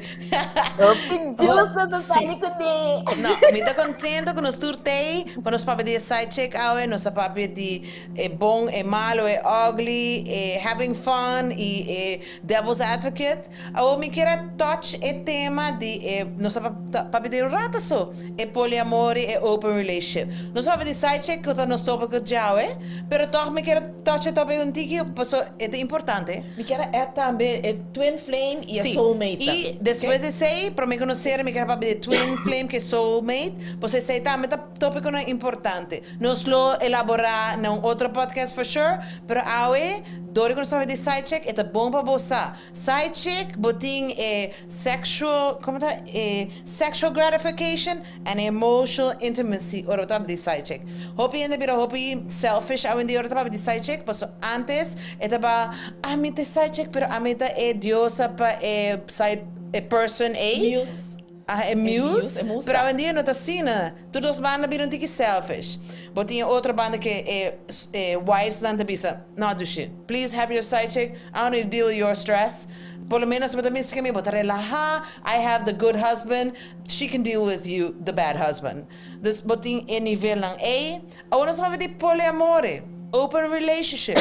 Hopi juice ta sali kuné. No, mi ta contento ku nos tur t'ey pa nos papia di e side chick awe. Nos a papia di e bon, e malo, e ugly, e having fun i e devil's advocate. Awor mi kier a touch e tema di e, nos a papia di un rato so, e polyamory, e open relationship. Nos a papia di side chick ku ta nos topico djawe, pero tòg mi kier a touch e topic un tiki paso e ta importante. Mi kier a add tambe e twin flame i e soulmate Sí, i despues di esei, prome ku nos sera mi kier a papia di e twin flame ku e soulmate, paso esei tambe ta topiconan importante. Nos lo elabora na un otro podcast for sure, pero awe, dor ku nos papia di side chick, e ta bon pa bo sa. Side chick, bo tin e sexual, como ta? E sexual gratification and emotional intimacy ora bo ta papia di side chick. Hopi hende bira hopi selfish awendia ora ta papia di side chick, paso antes e ta ba, ami ta e side chick pero ami ta e diosa pa e side, e person ey. Muse. Aha, e muse. Pero awendia no ta asina. Tur dos banda bira un tiki selfish. Bo tin e otro banda ke e e wives nan ta bisa, No dushi, please have your side chick, I don't need to deal with your stress. Por lo menos bo ta misti ke mi, bo ta relaha, I have the good husband, she can deal with you, the bad husband. Dus bo tin e nivelnan ey. Awor nos ta papia di poliamore, open relationship.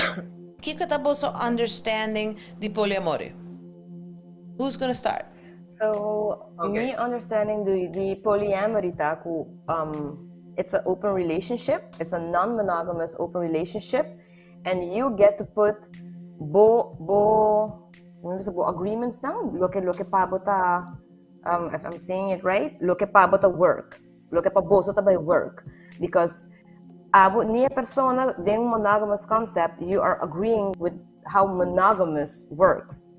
Kiko ta boso understanding di poliamore? Who's gonna start? So, Okay. me understanding the polyamory ta ku it's an open relationship, it's a non-monogamous open relationship, and you get to put bo bo bo agreements down, loke pa bo ta, if I'm saying it right, loke pa bo ta work, loke pa boso ta bay work, because abo ni e persona den monogamous concept, you are agreeing with how monogamous works.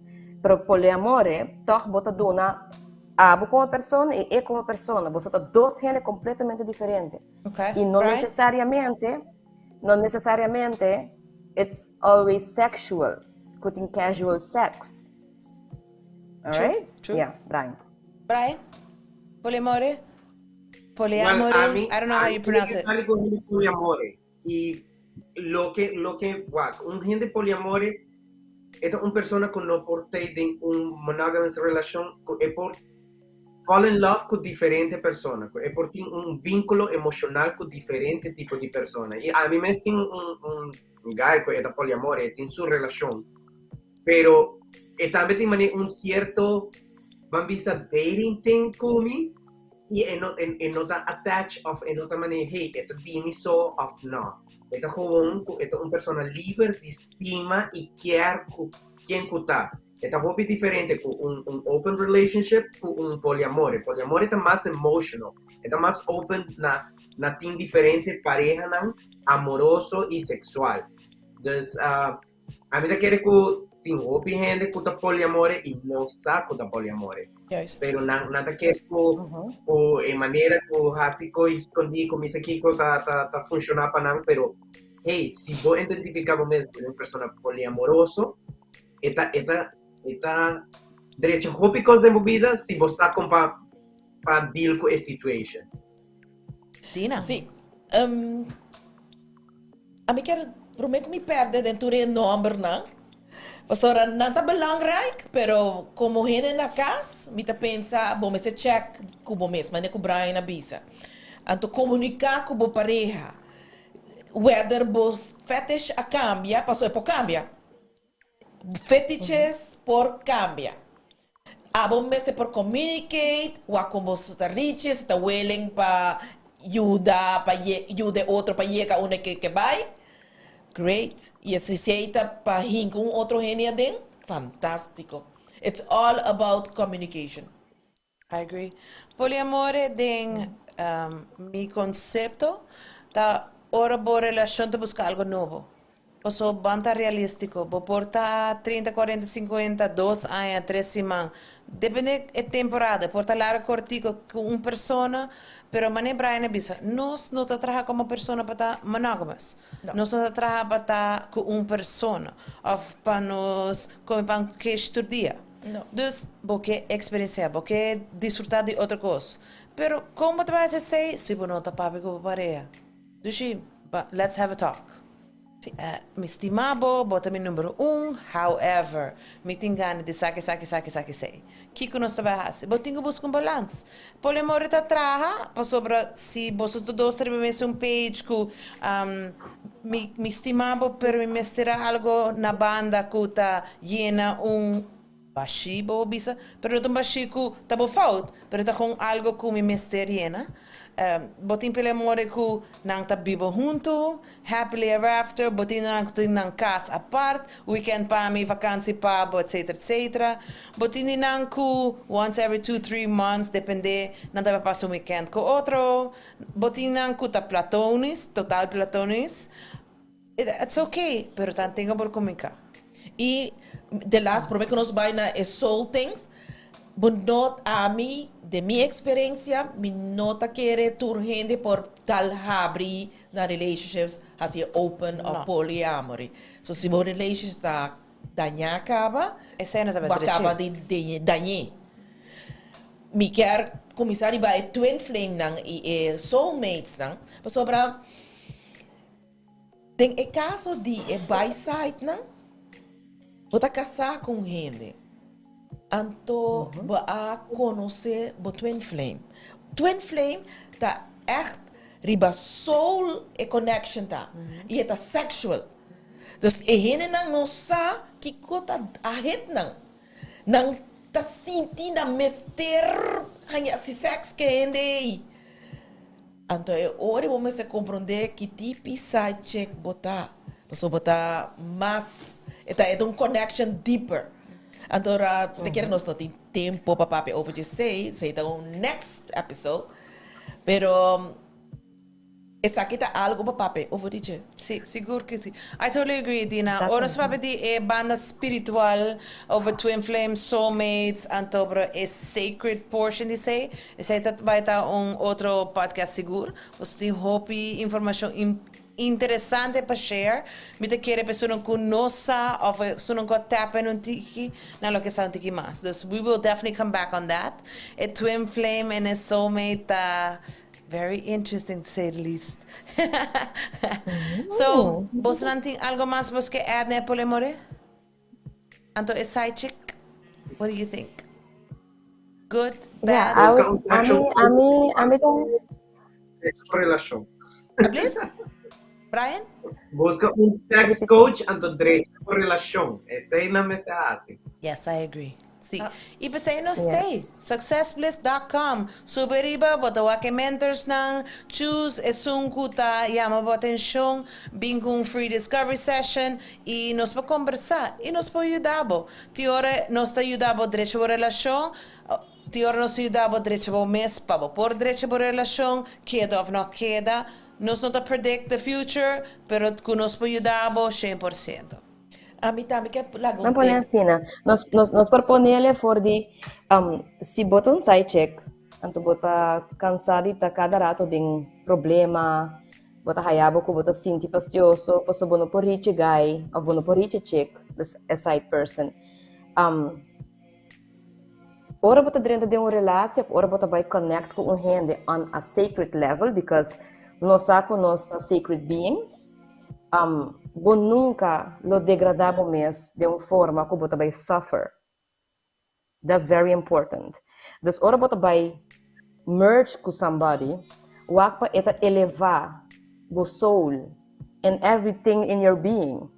Pero poliamore, toch bo ta duna abo komo persona i e komo persona. Boso ta dos hende kompletamente diferente. Okay. I no Brian? necesariamente, no necesariamente it's always sexual. Ku tin casual sex. All True, right? true. Yeah, Brian. Brian? Poliamore? Poliamore? Well, ami, I don't know how you pronounce it. Ami ku hende poliamore. I loke, wak, un hende poliamore ta un persona ku no por ta den un monogamous relashon, ku e por fall in love ku diferente persona, ku e por tin un vínkulo emoshonal ku diferente tipo di persona. I ami mes tin un guy ku e ta poliamore, e tin su relashon, pero e tambe tin manera un sierto, ban bisa, dating thing ku mi, i e no ta attached of e no ta manera, hey, e ta di mi so of no. E ta gewoon ku e ta un persona liber di stima i kier ku ken ku ta. E ta hopi diferente ku un open relationship ku un poliamore. Poliamore ta mas emotional. E ta mas open na tin diferente parehanan amoroso i seksual. Dus ami ta kere ku tin hopi hende ku ta poliamore i no sa ku ta poliamore. Pero nan ta kere ku e manera ku hasi kos skondi ku misa kiko ta funshoná pa nan, pero hey, si bo identifiká bo mes komo un persona poliamoroso, e ta drecha hopi kos den bo bida si bo sa kon pa deal ku e situation. Dina? Si. Ami ke promé ku mi pèrdè den e nòmbernan. Pastora, no ta belangrijk, pero komo hende na kas, mi ta pensa, bo mester check ku bo mes, manera ku Brian a bisa. Anto komuniká ku bo pareha. Whether bo fetish a kambia, paso e por kambia. Fetiches por kambia. Abo mester por communicate, wa kon bo ta riches, ta willing pa yuda, pa yuda otro pa yega unda ke bai. Great. I si ta pa hinka un otro hende aden, fantástiko. It's all about communication. I agree. Poliamore den mi konsepto ta ora bo relashon ta buska algu nobo. Paso ban ta realístiko, bo por ta 30, 40, 50, 2 aña, 3 siman. Depende e temporada, por ta largu, kòrtiku ku un persona, pero manera Brian a bisa, nos no ta traha komo persona pa ta monogamous. No. Nos no ta traha pa ta ku un persona, òf pa nos kome pan ku keshi tur dia. No. Dus, bo ke eksperensiá, bo ke disfrutá di otro kos. Pero, kon bo ta bai hasi si bo no ta papia ku bo pareha? Dus, but let's have a talk. Mi stima bo, bo ta mi number 1, however, mi tin gana di esaki, esaki, esaki, esaki, esei. Kiko nos ta bai hasi? Bo tin ku buska un balans. Poliamor ta traha, pasobra si boso dos riba mesun page ku mi stima bo, pero mi mester algu na banda ku ta yena un bashí, bo bisa, pero no ta un bashí ku ta bo fout, pero ta kon algu ku mi mester yena. Bo tin poliamor ku nan ta biba huntu, happily ever after, bo tin nan tin nan kas apart, weekend pa mi, vakantie pa bo, etc., etc. Bo tin nan ku once every 2, 3 months, depende, nan ta pasa un weekend ku otro. Bo tin nan ku ta platonisch, total platonisch. It's okay, pero tan tin ku por komuniká. I the last, promé ku nos bai na e soul things, but not ami, di mi eksperensia, mi no ta kere tur hende por tal habri na relationships, hasi open No. of polyamory. So si bo relationship ta dañá kaba, Esei no ta bo kaba di dañ'é. Mi ke kuminsá riba e twin flame nan i e soulmates nan, pasobra den e kaso di e by side nan, bo ta kasá ku hende. Anto bo a konosé bo twin flame. Twin flame ta echt riba soul e connection ta. I e ta sexual. Dus e hende nan no sa kiko ta a hit nan. Nan. ta sinti nan mester haña si sèks ku e hende ei. Anto e ora bo mester komprondé ki tipo di side chick bo ta, pasobra bo ta mas, e ta e ta un connection deeper. Anto ora ta kere nos no tin tempo pa papia over dje esei, esei ta un next episode, pero esaki ta algo pa papia over di dje. Sí, sigur ku sí. I totally agree, Dina. Ora nos papia di e banda spiritual over twin flames, soulmates, anto pero e sacred portion di esei, esei ta bai ta un otro podcast sigur. Nos tin hopi informashon interesante pa share. Mi ta kere pa esunnan ku no sa of esunnan ku a tap in un tiki, nan lo ke sa un tiki mas. Dus we will definitely come back on that. E twin flame en e soulmate ta very interesting to say the least. So, bosonan tin algo mas bos ke add na e polemore? Anto e side chick, what do you think? Good, Yeah, bad? I Busca would, un sexual ami ta, relashon. Alblief? Brian? Busca un sex coach anto drecha bo relashon. Esei nan mester hasi. Yes, I agree. Sí. I p'esei nos stay. Successbliss.com. Sube riba, bo ta wak e mentorsnan, choose esun ku ta yama bo atenshon, bin ku un free discovery session i nos por kombersá i nos por yuda bo. Tin ora nos ta yuda bo drecha bo relashon, tin ora nos ta yuda bo drecha bo mes pa bo por drecha bo relashon, keda òf no keda. Nos no ta predict the future, pero ku nos por yuda bo 100%. Ami tambe ke laga Nan un pone tip. asina. Nos por ponele for di si bo ta un side chick, anto bo ta kansa di ta kada rato den problema, bo ta haya bo ku bo ta sinti fastioso pasobra bo no por reach e guy of bo no por reach e chick, dus e side person. Ora bo ta drenta den un relatie of ora bo ta bai connect ku un hende on a sacred level, because nos sa ku nos ta sacred beings, bo nunca lo degrada bo mes den un forma cu bo ta bay suffer. That's very important. Dus ora bo ta bay merge cu somebody, wak pa e ta eleva bo soul and everything in your being.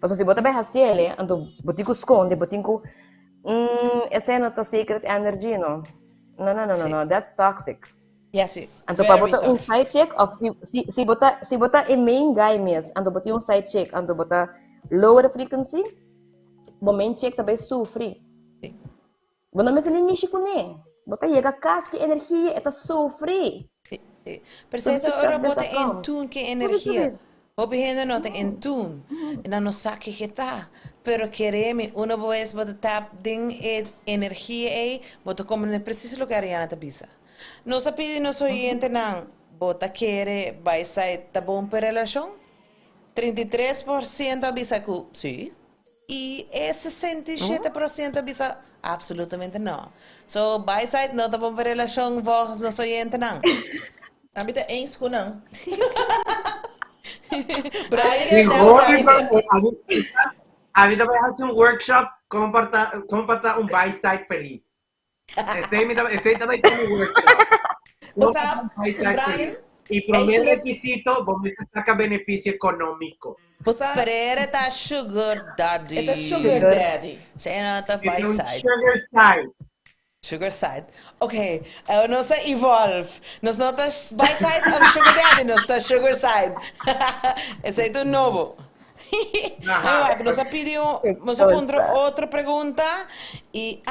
Pasobra si bo ta bay haciele, anto bo tin cu sconde, bo tin cu, esey no ta sacred energy no. No, no, no, no, no, that's toxic. Yes. Anto pa bo Very ta un toxic. side chick of si bo ta e main guy mes, anto bo tin un side chick, anto bo ta lower frequency, bo main chick ta bay sufri. Bo no mester ni mishi kuné. Bo ta yega kas ku energia, e ta sufri. Sí. Pero esei ora bo ta in tune ku energia. Hopi hende no ta in tune. Nan no sa kiko ta. Pero kere mi, una bes bo ta tap den e energia ei, bo ta komprendé presis loke Ariana ta bisa. Nos a pidi nos oyentenan, bo ta kere bi side ta bon pa e relashon? 33% a bisa ku sí. I e 67% a bisa absolutamente no. So, bi side no ta bon pa e relashon volgens nos oyentenan. Ami ta eens ku nan. Brian, Mi que hopi ami ta bai hasi un workshop kon pa ta un bi side felis. Esei ta bai ta un workshop. Bo Kon pa sa, ta un bi side Brian, felis. I promé eigenlijk rekisito, bo mester saka benefisio ekonómiko. Bo sa, Pero ta sugar daddy. E ta sugar daddy. Esei no ta E bi un side. sugar side. Sugar side. Ok, nos a evolve. Nos no ta bi side of sugar daddy, nos ta sugar side. Esei ta un nobo. Anyway, nos a pidi un, nos a puntra otro pregunta i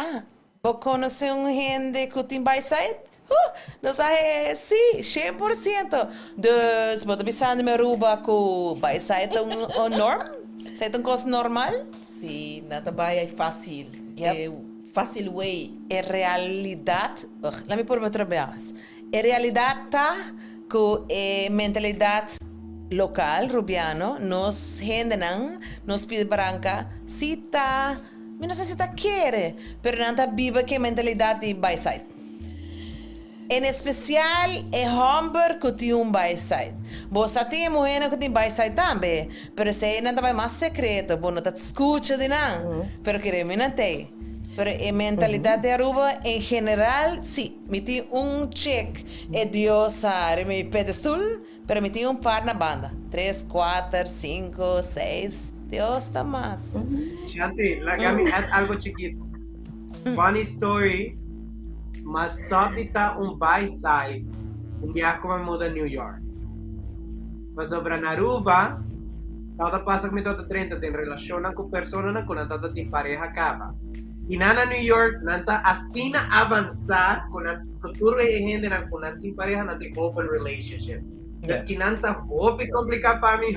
bo konosé un hende ku tin bi side? Nos a sí, 100%. Dus, bo ta bisando mi Aruba ku bi side ta un norm? Esei ta un kos normal? Sí, nan ta bai fásil. Fásil way. E realidat, ugh, laat mi pone otro bes. E realidat ta ku e mentalidat lokal, rubiano, nos hendenan, nos pida baranka, si ta, mi no sa si ta kere, pero nan ta biba ku e mentalidat di bi side. En espesial e hòmber ku tin un bi side. Bo sa tin e muhénan ku tin bi side tambe, pero esei nan ta bai mas sekreto, bo no ta skucha di nan, pero kere mi nan tei. Pero e mentalidat di Aruba en general, sí, mi tin un chick e diosa riba mi pedestal, pero mi tin un par na banda. Tres, kuater, sinku, seis, Dios ta mas. Shanti, laga mi add algo chikitu. Funny story, m'a stop di ta un bi side un biaha ku m'a muda New York. Pasobra na Aruba tabata pasa ku mi tabata drenta den relashonnan ku personanan ku nan tabata tin pareha kaba. I nan na New York nan ta asina avansá ku nan ku tur e hendenan ku nan tin pareha nan tin open relationship. Dus kinan ta hopi kompliká pa mi.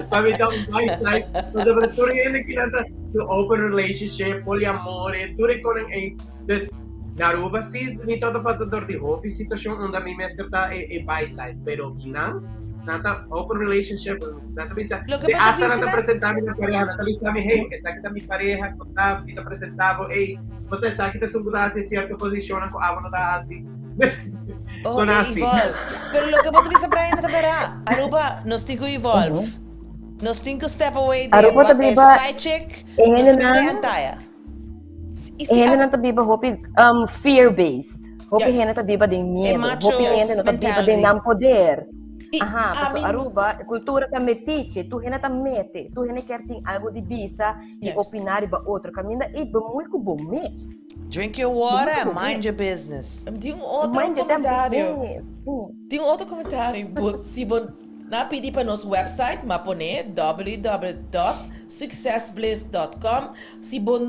Pa mi ta un bi side. Pasobra tur hende kinan ta su open relationship, poliamore, tur e konan ei. Dus na Aruba si mi tabata pasa dor di hopi situashon unda mi mester ta e bi side. Pero kinan nan ta open relationship, nan ta bisa, Loke de bo ta hasta nan bisa ta nan? presenta mi na pareha, nan ta bisa mi, hey, esaki ta mi pareha, ku ta, mi ta presenta bo, ey, bo sa esaki ta esun ku ta hasi sierto posishonnan ku abo no ta hasi. Oh, Kon e hasi. evolve. Pero loke bo ta bisa Brian ta bera. Aruba, nos tin ku evolve. Nos tin ku step away di e Aruba ta e biba side chick. e Nos tin ku biba di hendenan antaya. I e si a hendenan ta biba hopi um, fear based. Hopi Juist. hende ta biba den E miedo. macho Hopi hende no ta biba den mentality. nan poder. I Aha, paso ami Aruba, e kultura ta metiche, tur hende ta mete, tur hende kier tin algo di bisa i Juist. opiná riba otro. Kaminda ei bemoei ku bo mes. Drink your water and mind your business. Tin un otro Mind your damn comentario. business. Tin un otro comentario. Bo, si bo na pidi pa nos website, m'a pone www.successbliss.com. Si bo,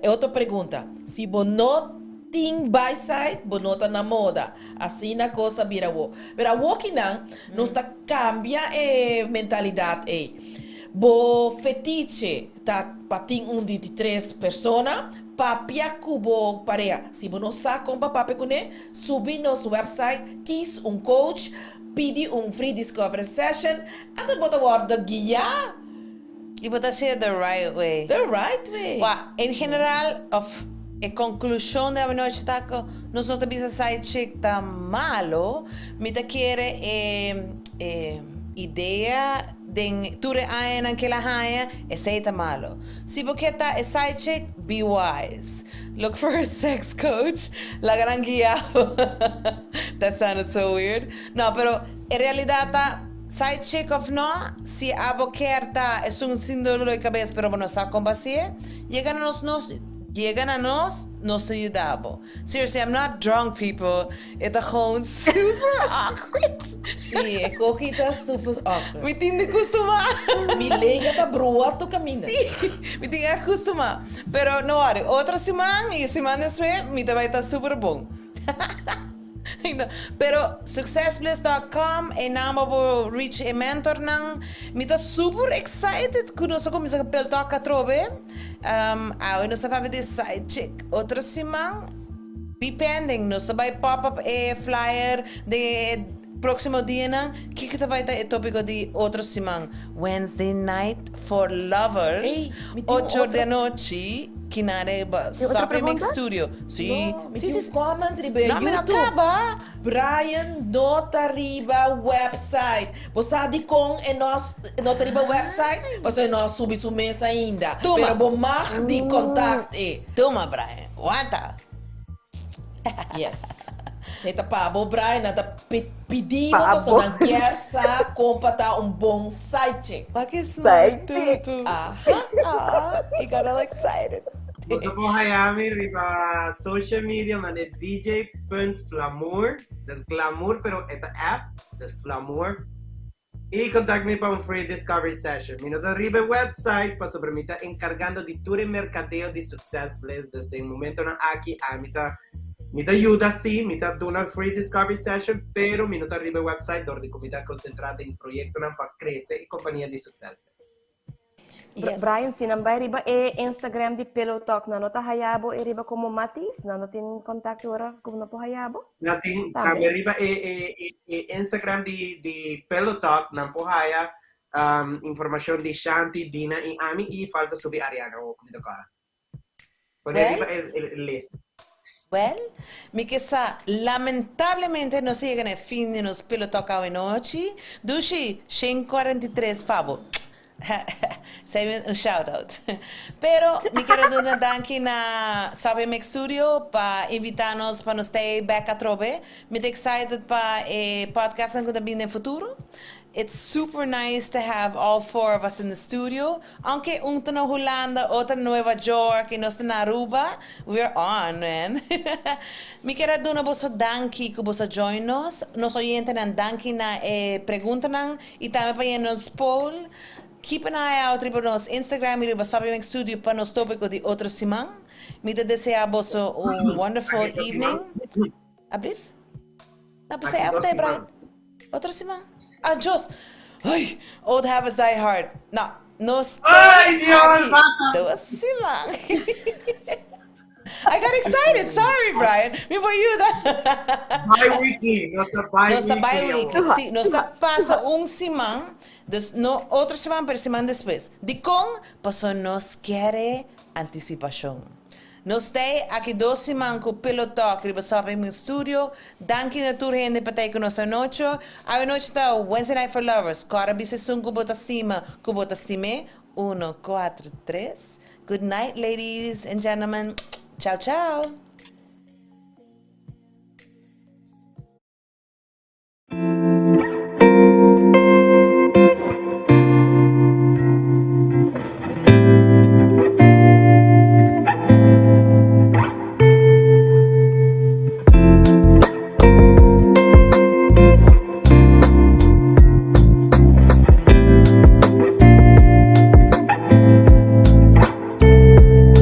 e otro pregunta, si bo no tin by site, bo no ta na moda. Asina cos a bira awo. Pero awokinan nos ta cambia e mentalidad ey. Bo fetiche ta pa tin un di tres persona, Papia ku bo pareha. Si bo no sa kon pa papia kuné, subi nos website, kies un coach, pidi un free discovery session, anto bo ta wòrdu guiá. I bo ta hasié the right way. The right way. Wak, en general, òf e konklushon di awanochi ta ku nos no ta bisa side chick ta malo, mi ta kere e e idea den tur e añanan ku el a haña, esei ta malo. Si bo ke ta e side chick, be wise. Look for a sex coach, laga nan guia bo. That sounded so weird. No, pero e realidad ta, side chick of no, si abo kier ta esun sin dolor di cabes pero bo no sa con pa hacié, yega na nos, nos yega na nos, nos ta yuda bo. Seriously, I'm not drunk people, e ta gewoon super awkward. Sí, e koki ta super awkward. Mi tin di kustumá. Mi lega ta brua tur kaminda. Sí, mi tin a kustumá. Pero no worry, otro siman i e siman despues mi ta bai ta super bon. Pero successbliss dot com e nan bo por reach e mentornan. Mi ta super excited ku nos a kuminsá ku Pill Talk atrobe. Awe nos a papia di side chick. Otro siman be pending. Nos ta bai pop up e flyer den e próximo dianan. Kiko ta bai ta e tópiko di otro siman? Wednesday night for lovers, Ey, mi tin un ocho or di otro. anochi, kinare ba Tin otro Sope Mix pregunta? Studio. Sí, No, mi sí, tin sí, un sí. comment riba e No, mi no YouTube. kaba. Brian no ta riba website. Bo sa dikon e no no ta riba website? Pasobra e no a subi su mes ainda. Tuma. Pero bo mag di contact e. Tuma Brian, wanta. Yes. Esei ta pa bo Brian, nan ta pidi bo Pa pasobra bo. nan kier sa kon pa ta un bon side chick. Wak e smile Side chick. tutu. Aha. Aw, he got all excited. Boso por haya mi riba social media mane dj.flamour, dus glamour pero e ta F, dus flamour. I contact mi pa un free discovery session. Mi no ta riba e website pasobra mi ta encargando di tur e mercadeo di Success Bliss desde e momentonan aki ami ta mi ta yuda si, mi ta duna free discovery session pero mi no ta riba e website dor di cu mi ta concentra den proyectonan pa crece e compania di Success Bliss. Yes. Brian, si nan bai riba e Instagram di Pillow Talk, nan no ta haya bo e riba como Matis? Nan no tin contacto ora como nan por haya bo? Nan tin Tambe. tambe riba e, e, e, e Instagram di, di Pillow Talk, nan por haya um, informacion di Shanti, Dina y ami y falta subi Ariana ook, mi ta kora. Pone Well, riba e, e, e list. Well, mi ke sa, lamentablemente nos a yega na e fin di nos Pillow Talk awe nochi. Dushi, 143 pa bo. Esei un shout out. Pero mi ker a duna danki na Subway Mix Studio pa invita nos pa nos stay back atrobe. Mi ta excited pa e podcastnan ku ta bini den futuro. It's super nice to have all four of us in the studio. Aunke un ta na Hulanda, otro na Nueva York y nos na Aruba, we're on, man. Mi kier duna boso danki cu boso join nos. Nos oyentenan, danki na preguntanan y tambe pa nos poll. Keep an eye out riba nos Instagram y riba Soppy Studio pa nos topico di otro siman. Mi ta desea boso un wonderful evening. Ablief? No, pensei, Aki ah, dos Brian. siman. Otro siman? Ah, Jos. Ay, old habits die hard. No, nos Ay, Dios, aki basta. 2 siman. I got excited. Sorry, Brian. Mi por yuda. Bi-weekly, nos ta bi-weekly. Nos ta bi-weekly. Si, nos ta pasa un siman, dus no otro siman, pero siman despues. Dicon, paso nos kier anticipacion. Nos ta aki 2 siman cu Pillow Talk, riba Soppy Studio. Danki na tur hende pa ta cu nos anochi. Anochi ta Wednesday Night for Lovers. Corda bisa esun cu bo ta stima, cu bo ta stim'e. 1, 4, 3. Good night, ladies and gentlemen. Ciao, ciao.